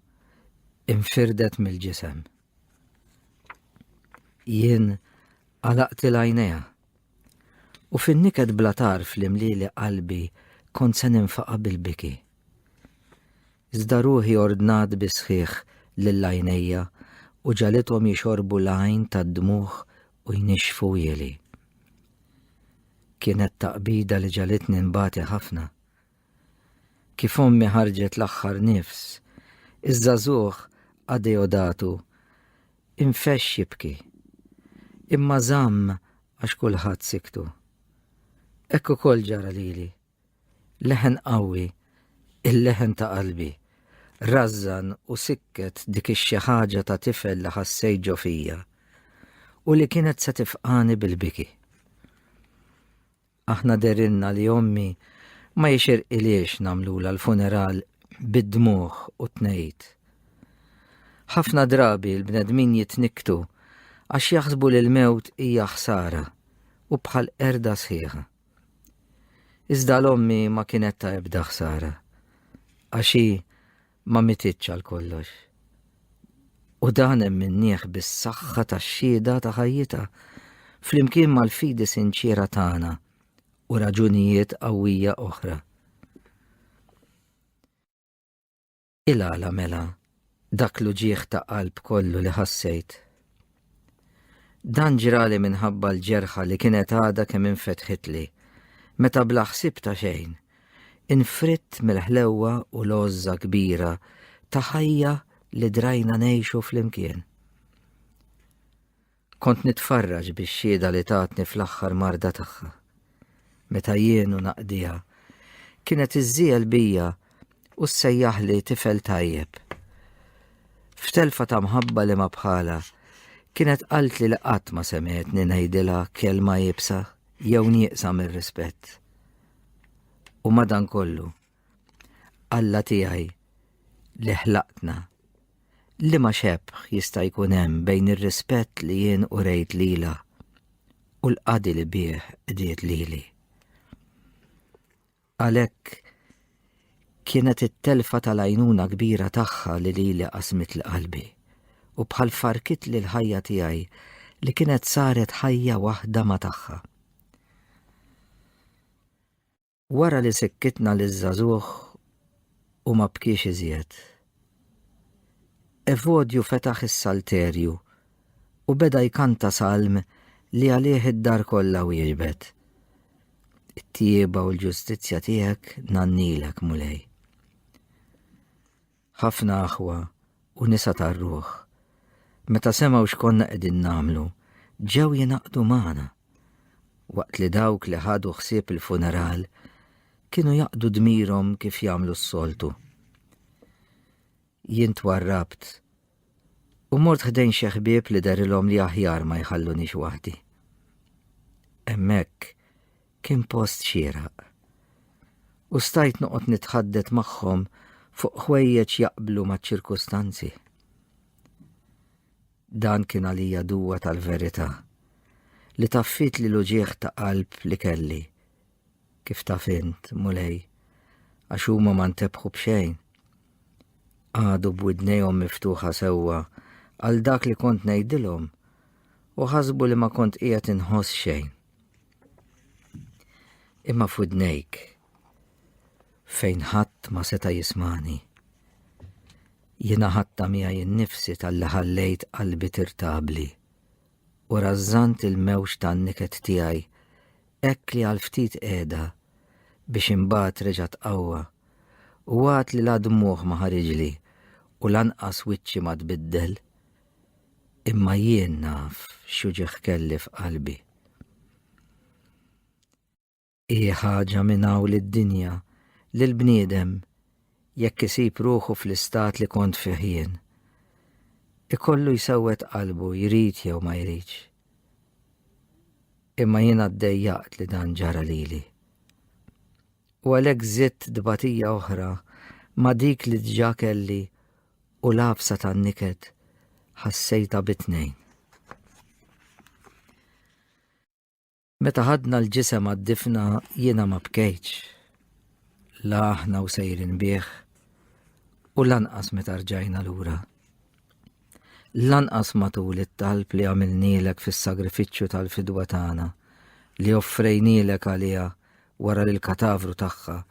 infirdet mill-ġisem. Jien għalaqtilha għajnejha u fin-niket bla tarf li mlieli qalbi kont se ninfaqa' bil-biki. Iżda ruħi ordnat bis-sħiħ lil għajnejja u ġagħlithom jixorbu l-għajn tad-dmugħ u jnixxfu wieli. Kienet taqbida li ġagħlitni nbati ħafna. Kif ommi ħarġet l-aħħar nifs, iż-żagħżugħ Adeodatu infexx jibki. Imma żamm għax kulħadd siktu. Hekk ukoll ġara lili. Leħen qawwi, il-leħen ta' qalbi, rażżan u sikket dik ix-xi ħaġa ta' tifel li ħassejt ġo fija u li kienet se tifqani bil-biki. Aħna dehrilna li ommi ma jixirqilhiex nagħmlulha l-funeral bid-dmugħ u t-tnehid. Ħafna drabi l-bnedmin jitnikktu għax jaħsbu li l-mewt hija ħsara u bħal qerda sħiħa. Iżda l-ommi ma kienet ta' ebda ħsara, għax hi ma mititx għal kollox. U dan emminnieh bis-saħħa tax-xhieda ta' ħajjitha, flimkien mal-fidi sinċiera tagħna u raġunijiet qawwija oħra. Il-għala mela dak l-uġigħ ta' qalb kollu li ħassejt? Dan ġrali minħabba l-ġerħa li kienet għadha kemm infetħitli, meta bla ħsieb ta' xejn, infridt mill-ħlewwa u l-għożża kbira ta' ħajja li drajna ngħixu flimkien. Kont nitfarraġ bix-xhieda li tatni fl-aħħar marda tagħha. Meta jien u naqdiha, kienet iżżiegħel bija u ssejjaħli tifel tajjeb. F'telfa ta' mħabba li ma bħala, kienet qaltli li qatt ma semgħetni ngħidilha kelma iebsa jew nieqsa mir-rispett. U madankollu, Alla tiegħi li ħlaqtna, liema xebh jista' jkun hemm bejn ir-rispett li jien urejt lilha u l-qadi li bih qdiet lili? Għalhekk kienet it-telfa tal-għajnuna kbira tagħha li lili qasmitli qalbi u bħal farkitli l-ħajja tiegħi li kienet saret ħajja waħda ma' tagħha. Wara li sikkitna liż-żagħżugħ u ma bkiex iżjed. Evodju fetaħ is-salterju u beda jkanta salm li għalih id-dar kollha wieġbet. It-tjieba u l-ġustizzja tiegħek ngħannilek, Mulej. Ħafna aħwa u nisa tar-ruħ, meta semgħu x'konna qegħdin nagħmlu, ġew jingħaqdu magħna, waqt li dawk li ħadu ħsieb il-funeral kienu jaqdu dmirhom kif jagħmlu s-soltu. Jien twarrabt u mort ħdejn xi ħbieb li derilhom li aħjar ma jħallunix waħdi. Hemmhekk kien post xieraq. U stajt noqgħod nitħaddet magħhom fuq ħwejjeġ jaqblu maċ-ċirkustanzi. Dan kien għalija duwa tal-verità li taffit li l-uġieħ ta' qalb li kelli. Kif taf int, Mulej, għax huma ma ntebħu b'xejn. Għadu b'widnejhom miftuħa sewwa għal dak li kont ngħidilhom u ħasbu li ma kont qiegħed inħoss xejn. Imma f'widnejk, fejn ħadd ma seta' jismani, jiena ħadtha miegħi nnifsi talli ħallejt qalbi tirtabli u rażżant il-mewġ tan-niket tiegħi hekk li għal ftit qiegħda biex imbagħad reġa' tqawwa u għad li la dmugħ ma ħariġli u lanqas wiċċi ma tbiddel. Imma jien naf x'uġigħ kelli f'qalbi. Hi ħaġa minn hawn id-dinja li l-bniedem jekk isib ruħu fl-istat li kont fih jien, ikollu jsewwed qalbu jrid jew ma jridx. Imma jiena ddejjaqt li dan ġara lili. U għalhekk żidt tbatija oħra ma' dik li diġà kelli u l-għafsa tan-niket ħassejtha bi tnejn. Meta ħadna l-ġisem għad-difna jiena ma bkejtx. La aħna u sejrin bih u lanqas meta rġajna lura. Lanqas matul it-talb li għamilnielek fis-sagrifiċċju tal-fidwa tagħna li offrejnielek għaliha wara li l-katavru tagħha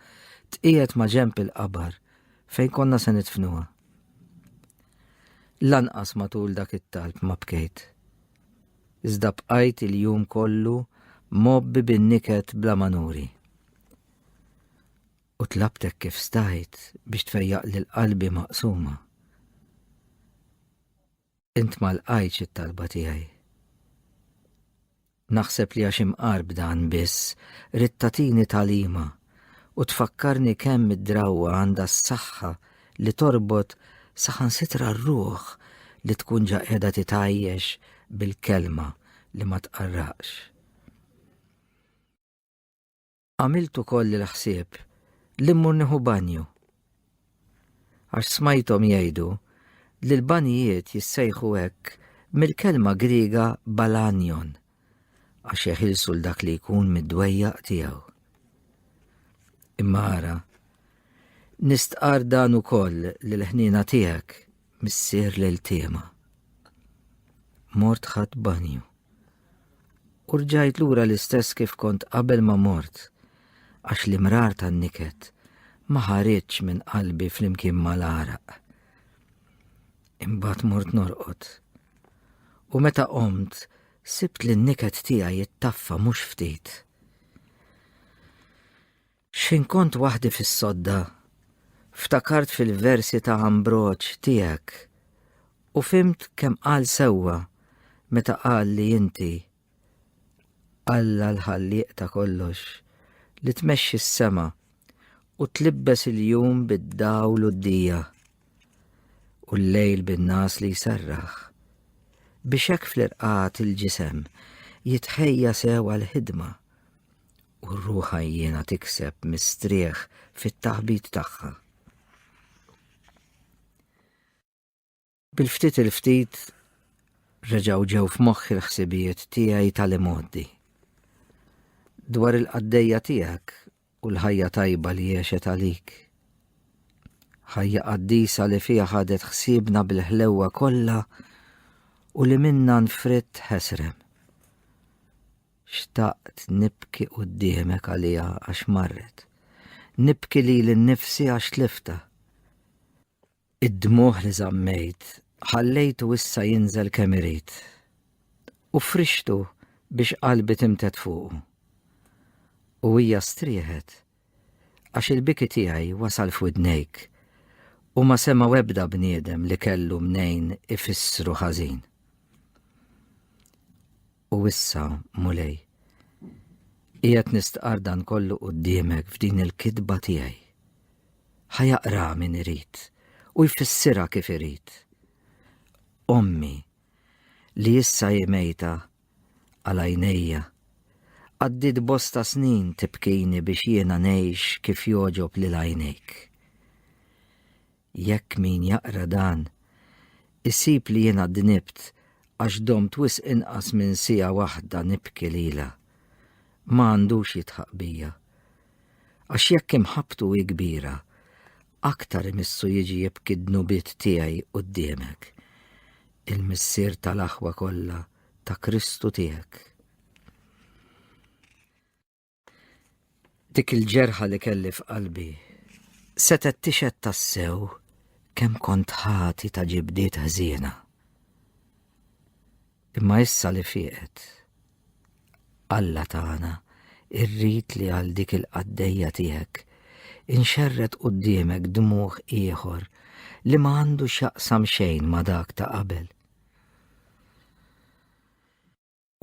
tqiegħed ma' ġenb il-qabar fejn konna se nidfnuha. Lanqas matul dak it-talb ma bkejt. Iżda bqajt il-jum kollu mgħobbi bin-niket bla ma nuri. U tlabtek kif stajt biex tfejjaq lil qalbi maqsuma. Int ma lqajtx it-talba tiegħi. Naħseb li għax imqar b'dan biss ridt tagħtini tagħlima u tfakkarni kemm id-drawwa għandha s-saħħa li torbot saħansitra r-ruħ li tkun ġa qiegħda titgħajjex bil-kelma li ma tqarraqx. Għamilt ukoll il-ħsieb li mmur nieħu banju. Għax smajthom jgħidu li l-banjijiet jissejħu hekk mill-kelma Griega balanion, għax jeħilsu 'l dak li jkun mid-dwejjaq tiegħu. Imma ara, nistqarr dan ukoll lill-ħniena tiegħek, Missier l-iltiema. Mort ħadt banju. U rġajt lura l-istess kif kont qabel ma mort, għax l-imrar tan-niket ma ħariġx minn qalbi flimkien mal-għaraq. Imbagħad mort norqod. U meta qomt, sibt li n-niket tiegħi jittaffa mhux ftit. X'ħin kont waħdi fis-sodda, ftakart fil-versi ta' Ambroġ tiegħek. U fhimt kemm qal sewwa meta qal li inti, Alla l-ħallieq ta' kollox, li tmexxi s-sema u tlibbes il-jum bid-dawl u d-dija u l-lejl bin-nas li jserraħ, biex hekk fl-irqad il-ġisem jitħejja sew għall-ħidma u r-ruħ għajjiena tikseb mistrieħ fit-taħbit tagħha. Bil-ftit il-ftit reġgħu ġew f'moħħi l-ħsibijiet tiegħi tal-imgħoddi. Dwar il-qaddejja tiegħek u l-ħajja tajba li għexet għalik. Ħajja qaddisa li fiha ħadet ħsiebna bil-ħlewwa kollha u li minna nfritt ħesrem. Xtaqt nibki quddiemek għaliha għax marret. Nibki lili nnifsi għax tliftha. Id-dmugħ li żammejt, ħallejtu issa jinżel kemm irid. U frixtu biex qalbi timted fuqu. U hija strieħet, għax il-biki tiegħi wasal f'widnejk, u ma semgħu ebda bniedem li kellu mnejn ifissru ħażin. U issa, Mulej, qiegħed nistqarr dan kollu quddiemek f'din il-kitba tiegħi. Ħa jaqraha min irid u jfissirha kif irid. Ommi, li issa hi mejta għal għajnejja, għaddiet bosta snin tibkini biex jiena ngħix kif jogħġob lil għajnejk. Jekk min jaqra dan, isib li jiena dnibt għax domt wisq inqas minn siegħa waħda nibki lilha, ma għandux jidħaq bija. Għax jekk imħabbtu hi kbira, aktar imissu jiġi jibki d-dnubiet tiegħi quddiemek, il-Missier tal-aħwa kollha ta' Kristu tiegħek. Dik il-ġerħa li kelli f'qalbi setgħet tixhed tassew kemm kont ħati ta' ġibdiet ħżiena. Imma issa li fieqet, Alla tagħna, irrid li għal dik il-qaddejja tiegħek inxerred quddiemek dmugħ ieħor li ma għandu x'jaqsam xejn ma' dak ta' qabel.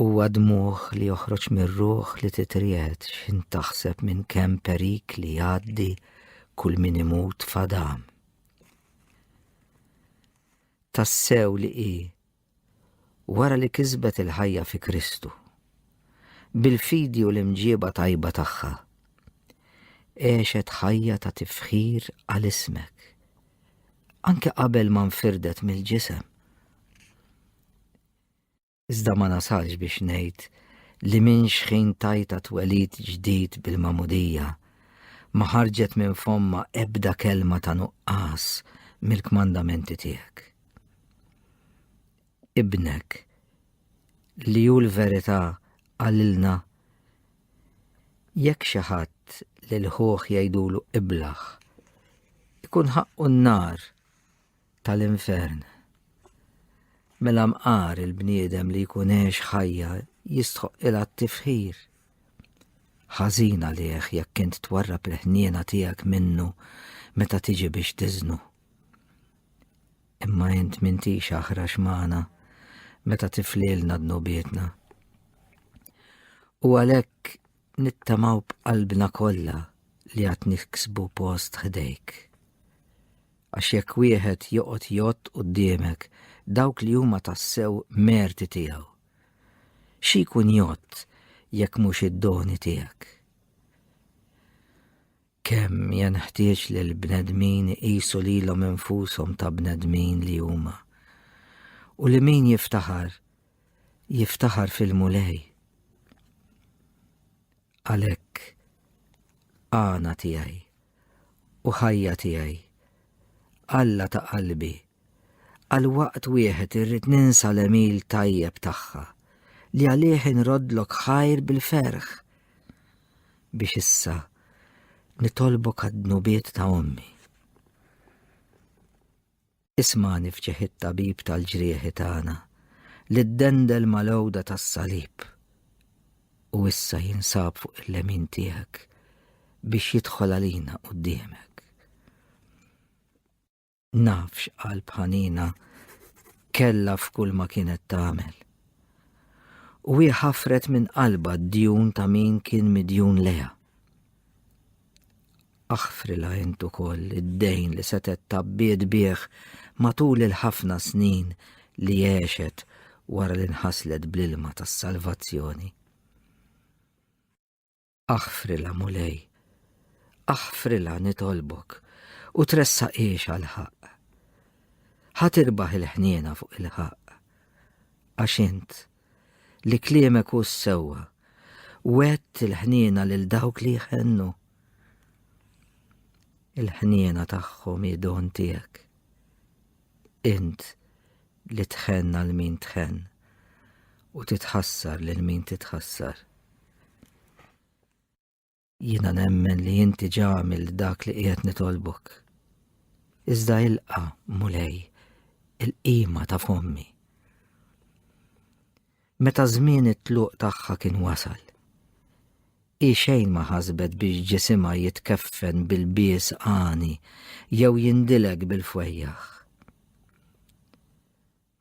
Huwa dmugħ li joħroġ mir-ruħ li titriegħed x'ħin taħseb minn kemm perikli jgħaddi kull min imut f'Adam. Tassew li hi wara li kisbet il-ħajja fi Kristu, bil-fidi u l-imġieba tajba tagħha, għexet ħajja ta' tifħir għal ismek, anke qabel ma nfirdet mill-ġisem. Iżda ma nasalx biex ngħid li minn xħin tajtha twelid ġdid bil-magħmudija, ma ħarġet minn fommha ebda kelma ta' nuqqas mill-kmandamenti tiegħek. Ibnek, li hu l-verità, qalilna, Jekk xi ħadd lil ħuh jgħidulu iblaħ, ikun ħaqqu n-nar tal-infern. Mela mqar il-bniedem li jkun għex ħajja jistħoqqilha t-tifħir. Ħażin għalih jekk int twarrab il-ħniena tiegħek minnu meta tiġi biex tiżnu. Imma int m'intix aħrax magħna meta tiflilna dnubietna. U għalhekk nittamaw b'qalbna kollha li għad niksbu post ħdejk. Għax jekk wieħed joqgħod jgħodd quddiemek dawk li huma tassew merti tiegħu, xi jkun jgħodd jekk mhux id-doni tiegħek? Kemm jenħtieġ li l-bnedmin iqisu lilhom infushom ta' bnedmin li huma, u li min jiftaħar, jiftaħar fil-Mulej. Għalhekk, għana tiegħi u ħajja tiegħi, Alla ta' qalbi, għal waqt wieħed irrid ninsa l-għemil tajjeb tagħha, li għalih inroddlok ħajr bil-ferħ, biex issa nitolbok għad-dnubiet ta' ommi. Ismagħni f'ġieħ it-tabib tal-ġrieħi tagħna li ddendel mal-għuda tas-salib u issa jinsab fuq il-lemin tiegħek biex jidħol għalina quddiemek. Naf x'qalb ħanina. Kellha f'kull ma kienet tagħmel. U hi ħafret minn qalbha d-djun ta' min kien midjun lejha. Aħfrilha int ukoll id-dejn li setgħet tgħabbiet bih matul il-ħafna snin li għexet wara li nħaslet bl-ilma tas-salvazzjoni. Aħfrilha, Mulej, aħfrilha nitolbok u tressaqhiex għall-ħaqq. Ħa tirbaħ il-ħniena fuq il-ħaqq, għax int, li kliemek hu s-sewwa, wegħedt il-ħniena lil dawk li jħennu. Il-ħniena tagħhom hi don tiegħek. Int li tħenn għal min tħenn u titħassar lil min titħassar. Jiena nemmen li inti ġa għamilt dak li qiegħed nitolbok. Iżda ilqa, Mulej, il-qima ta' fommi. Meta żmien it-tluq tagħha kien wasal. Hi xejn ma ħasbet biex ġisimha jitkeffen bil-bies għani jew jindilek bil-fwejjaħ.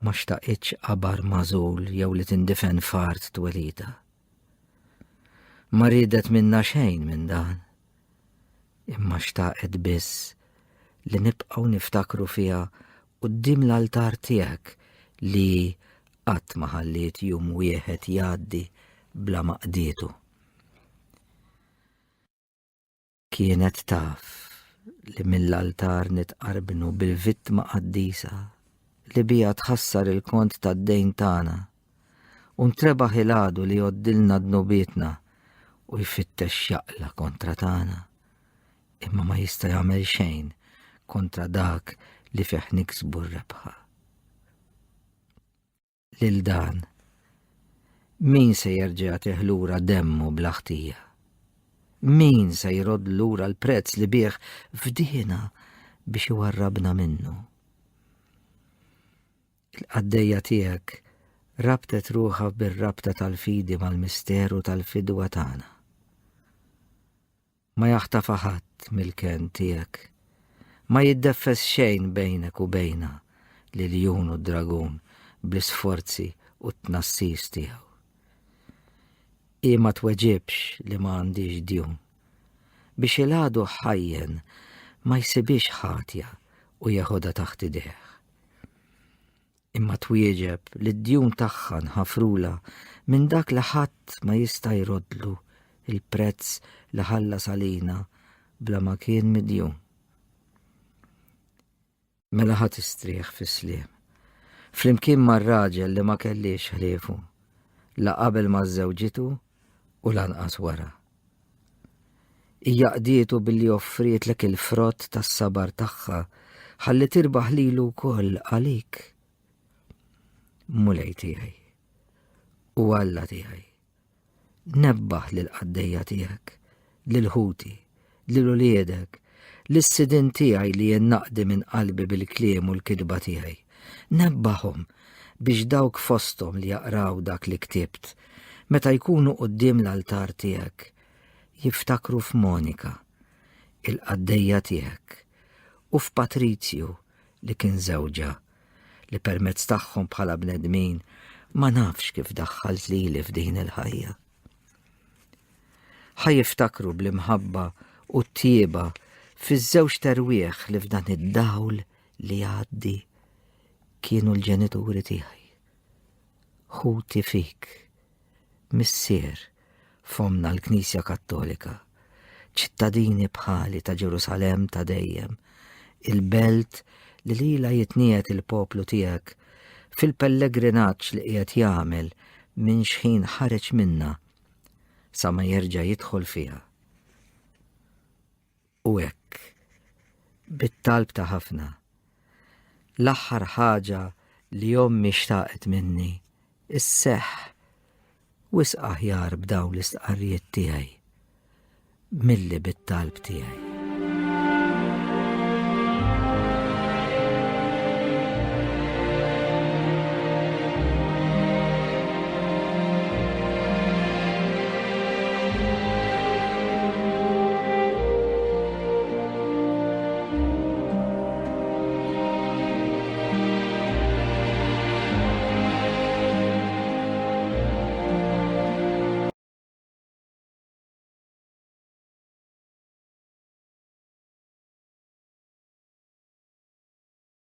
Ma xtaqitx qabar magħżul jew li tindifen f'art twelidha. Ma riedet minna xejn minn dan, imma xtaqet biss li nibqgħu niftakru fiha quddiem l-altar tiegħek li qatt ma ħalliet jum wieħed jgħaddi bla ma qdietu. Kienet taf li mill-altar nitqarbnu bil-vittma qaddisa li biha tħassar il-kont tad-dejn tagħna u ntrebaħ il-għadu li jgħoddilna dnubietna u jfittex x'jaqla' kontra tagħna, imma ma jista' jagħmel xejn kontra dak li fih niksbu r-rebħa. Lil dan, min se jerġa' jagħtih lura demmu bla ħtija? Min se jrodd lura l-prezz li bih fdiena biex iwarrabna minnu? Il-qaddejja tiegħek rabtet ruħha bir-rabta tal-fidi mal-misteru tal-fidwa tagħna. Ma jaħtafha ħadd mill-kenn tiegħek. Ma jiddeffes xejn bejnek u bejna l-iljun u d-dragun bl-isforzi u t-tnassis tiegħu. Hi ma tweġibx li ma għandhiex djun. Biex il-għadu ħajjen ma jsibhiex ħatja u jeħodha taħt idejh. Imma twieġeb li d-djun tagħha nħafrulha minn dak li ħadd ma jista' jroddlu l-prezz li ħallas għalina bla ma kien midjun. Mela ħa tistrieħ fis-sliem. Flimkien mar-raġel li ma kellix ħliefu, la qabel ma żżewġitu u lanqas wara. Hija qdietu billi offrietlek il-frott tas-sabar tagħha ħalli tirbaħ lilu wkoll għalik. Mulej tiegħi u Alla tiegħi, nebbaħ lill-qaddejja tiegħek, lil ħuti, lil uliedek, lis-sidien tiegħi li jien naqdi minn qalbi bil-kliem u l-kitba tiegħi. Nebbaħhom biex dawk fosthom li jaqraw dak li ktibt, meta jkunu quddiem l-altar tiegħek, jiftakru f'Monika, il-qaddejja tiegħek, u f'Patrizju li kien żewġha, li permezz tagħhom bħala bnedmin ma nafx kif daħħalt lili f'din il-ħajja. Ħa jiftakru bl-imħabba u t-tjieba fiż-żewġ terwieħ li f'dan id-dawl li jgħaddi kienu l-ġenituri tiegħi. Ħuti fik, missier f'ommna l-Knisja Kattolika, ċittadini bħali ta' Ġerusalemm ta' dejjem, il-belt li lilha jitniegħed il-poplu tiegħek fil-pellegrinaġġ li qiegħed jagħmel minn xħin ħareġ minnha sa ma jerġa' jidħol fiha. U hekk, bit-talb ta' ħafna, l-aħħar ħaġa li ommi xtaqet minni isseħħ wisq aħjar b'dawn l-istqarrijiet tiegħi milli bit-talb tiegħi.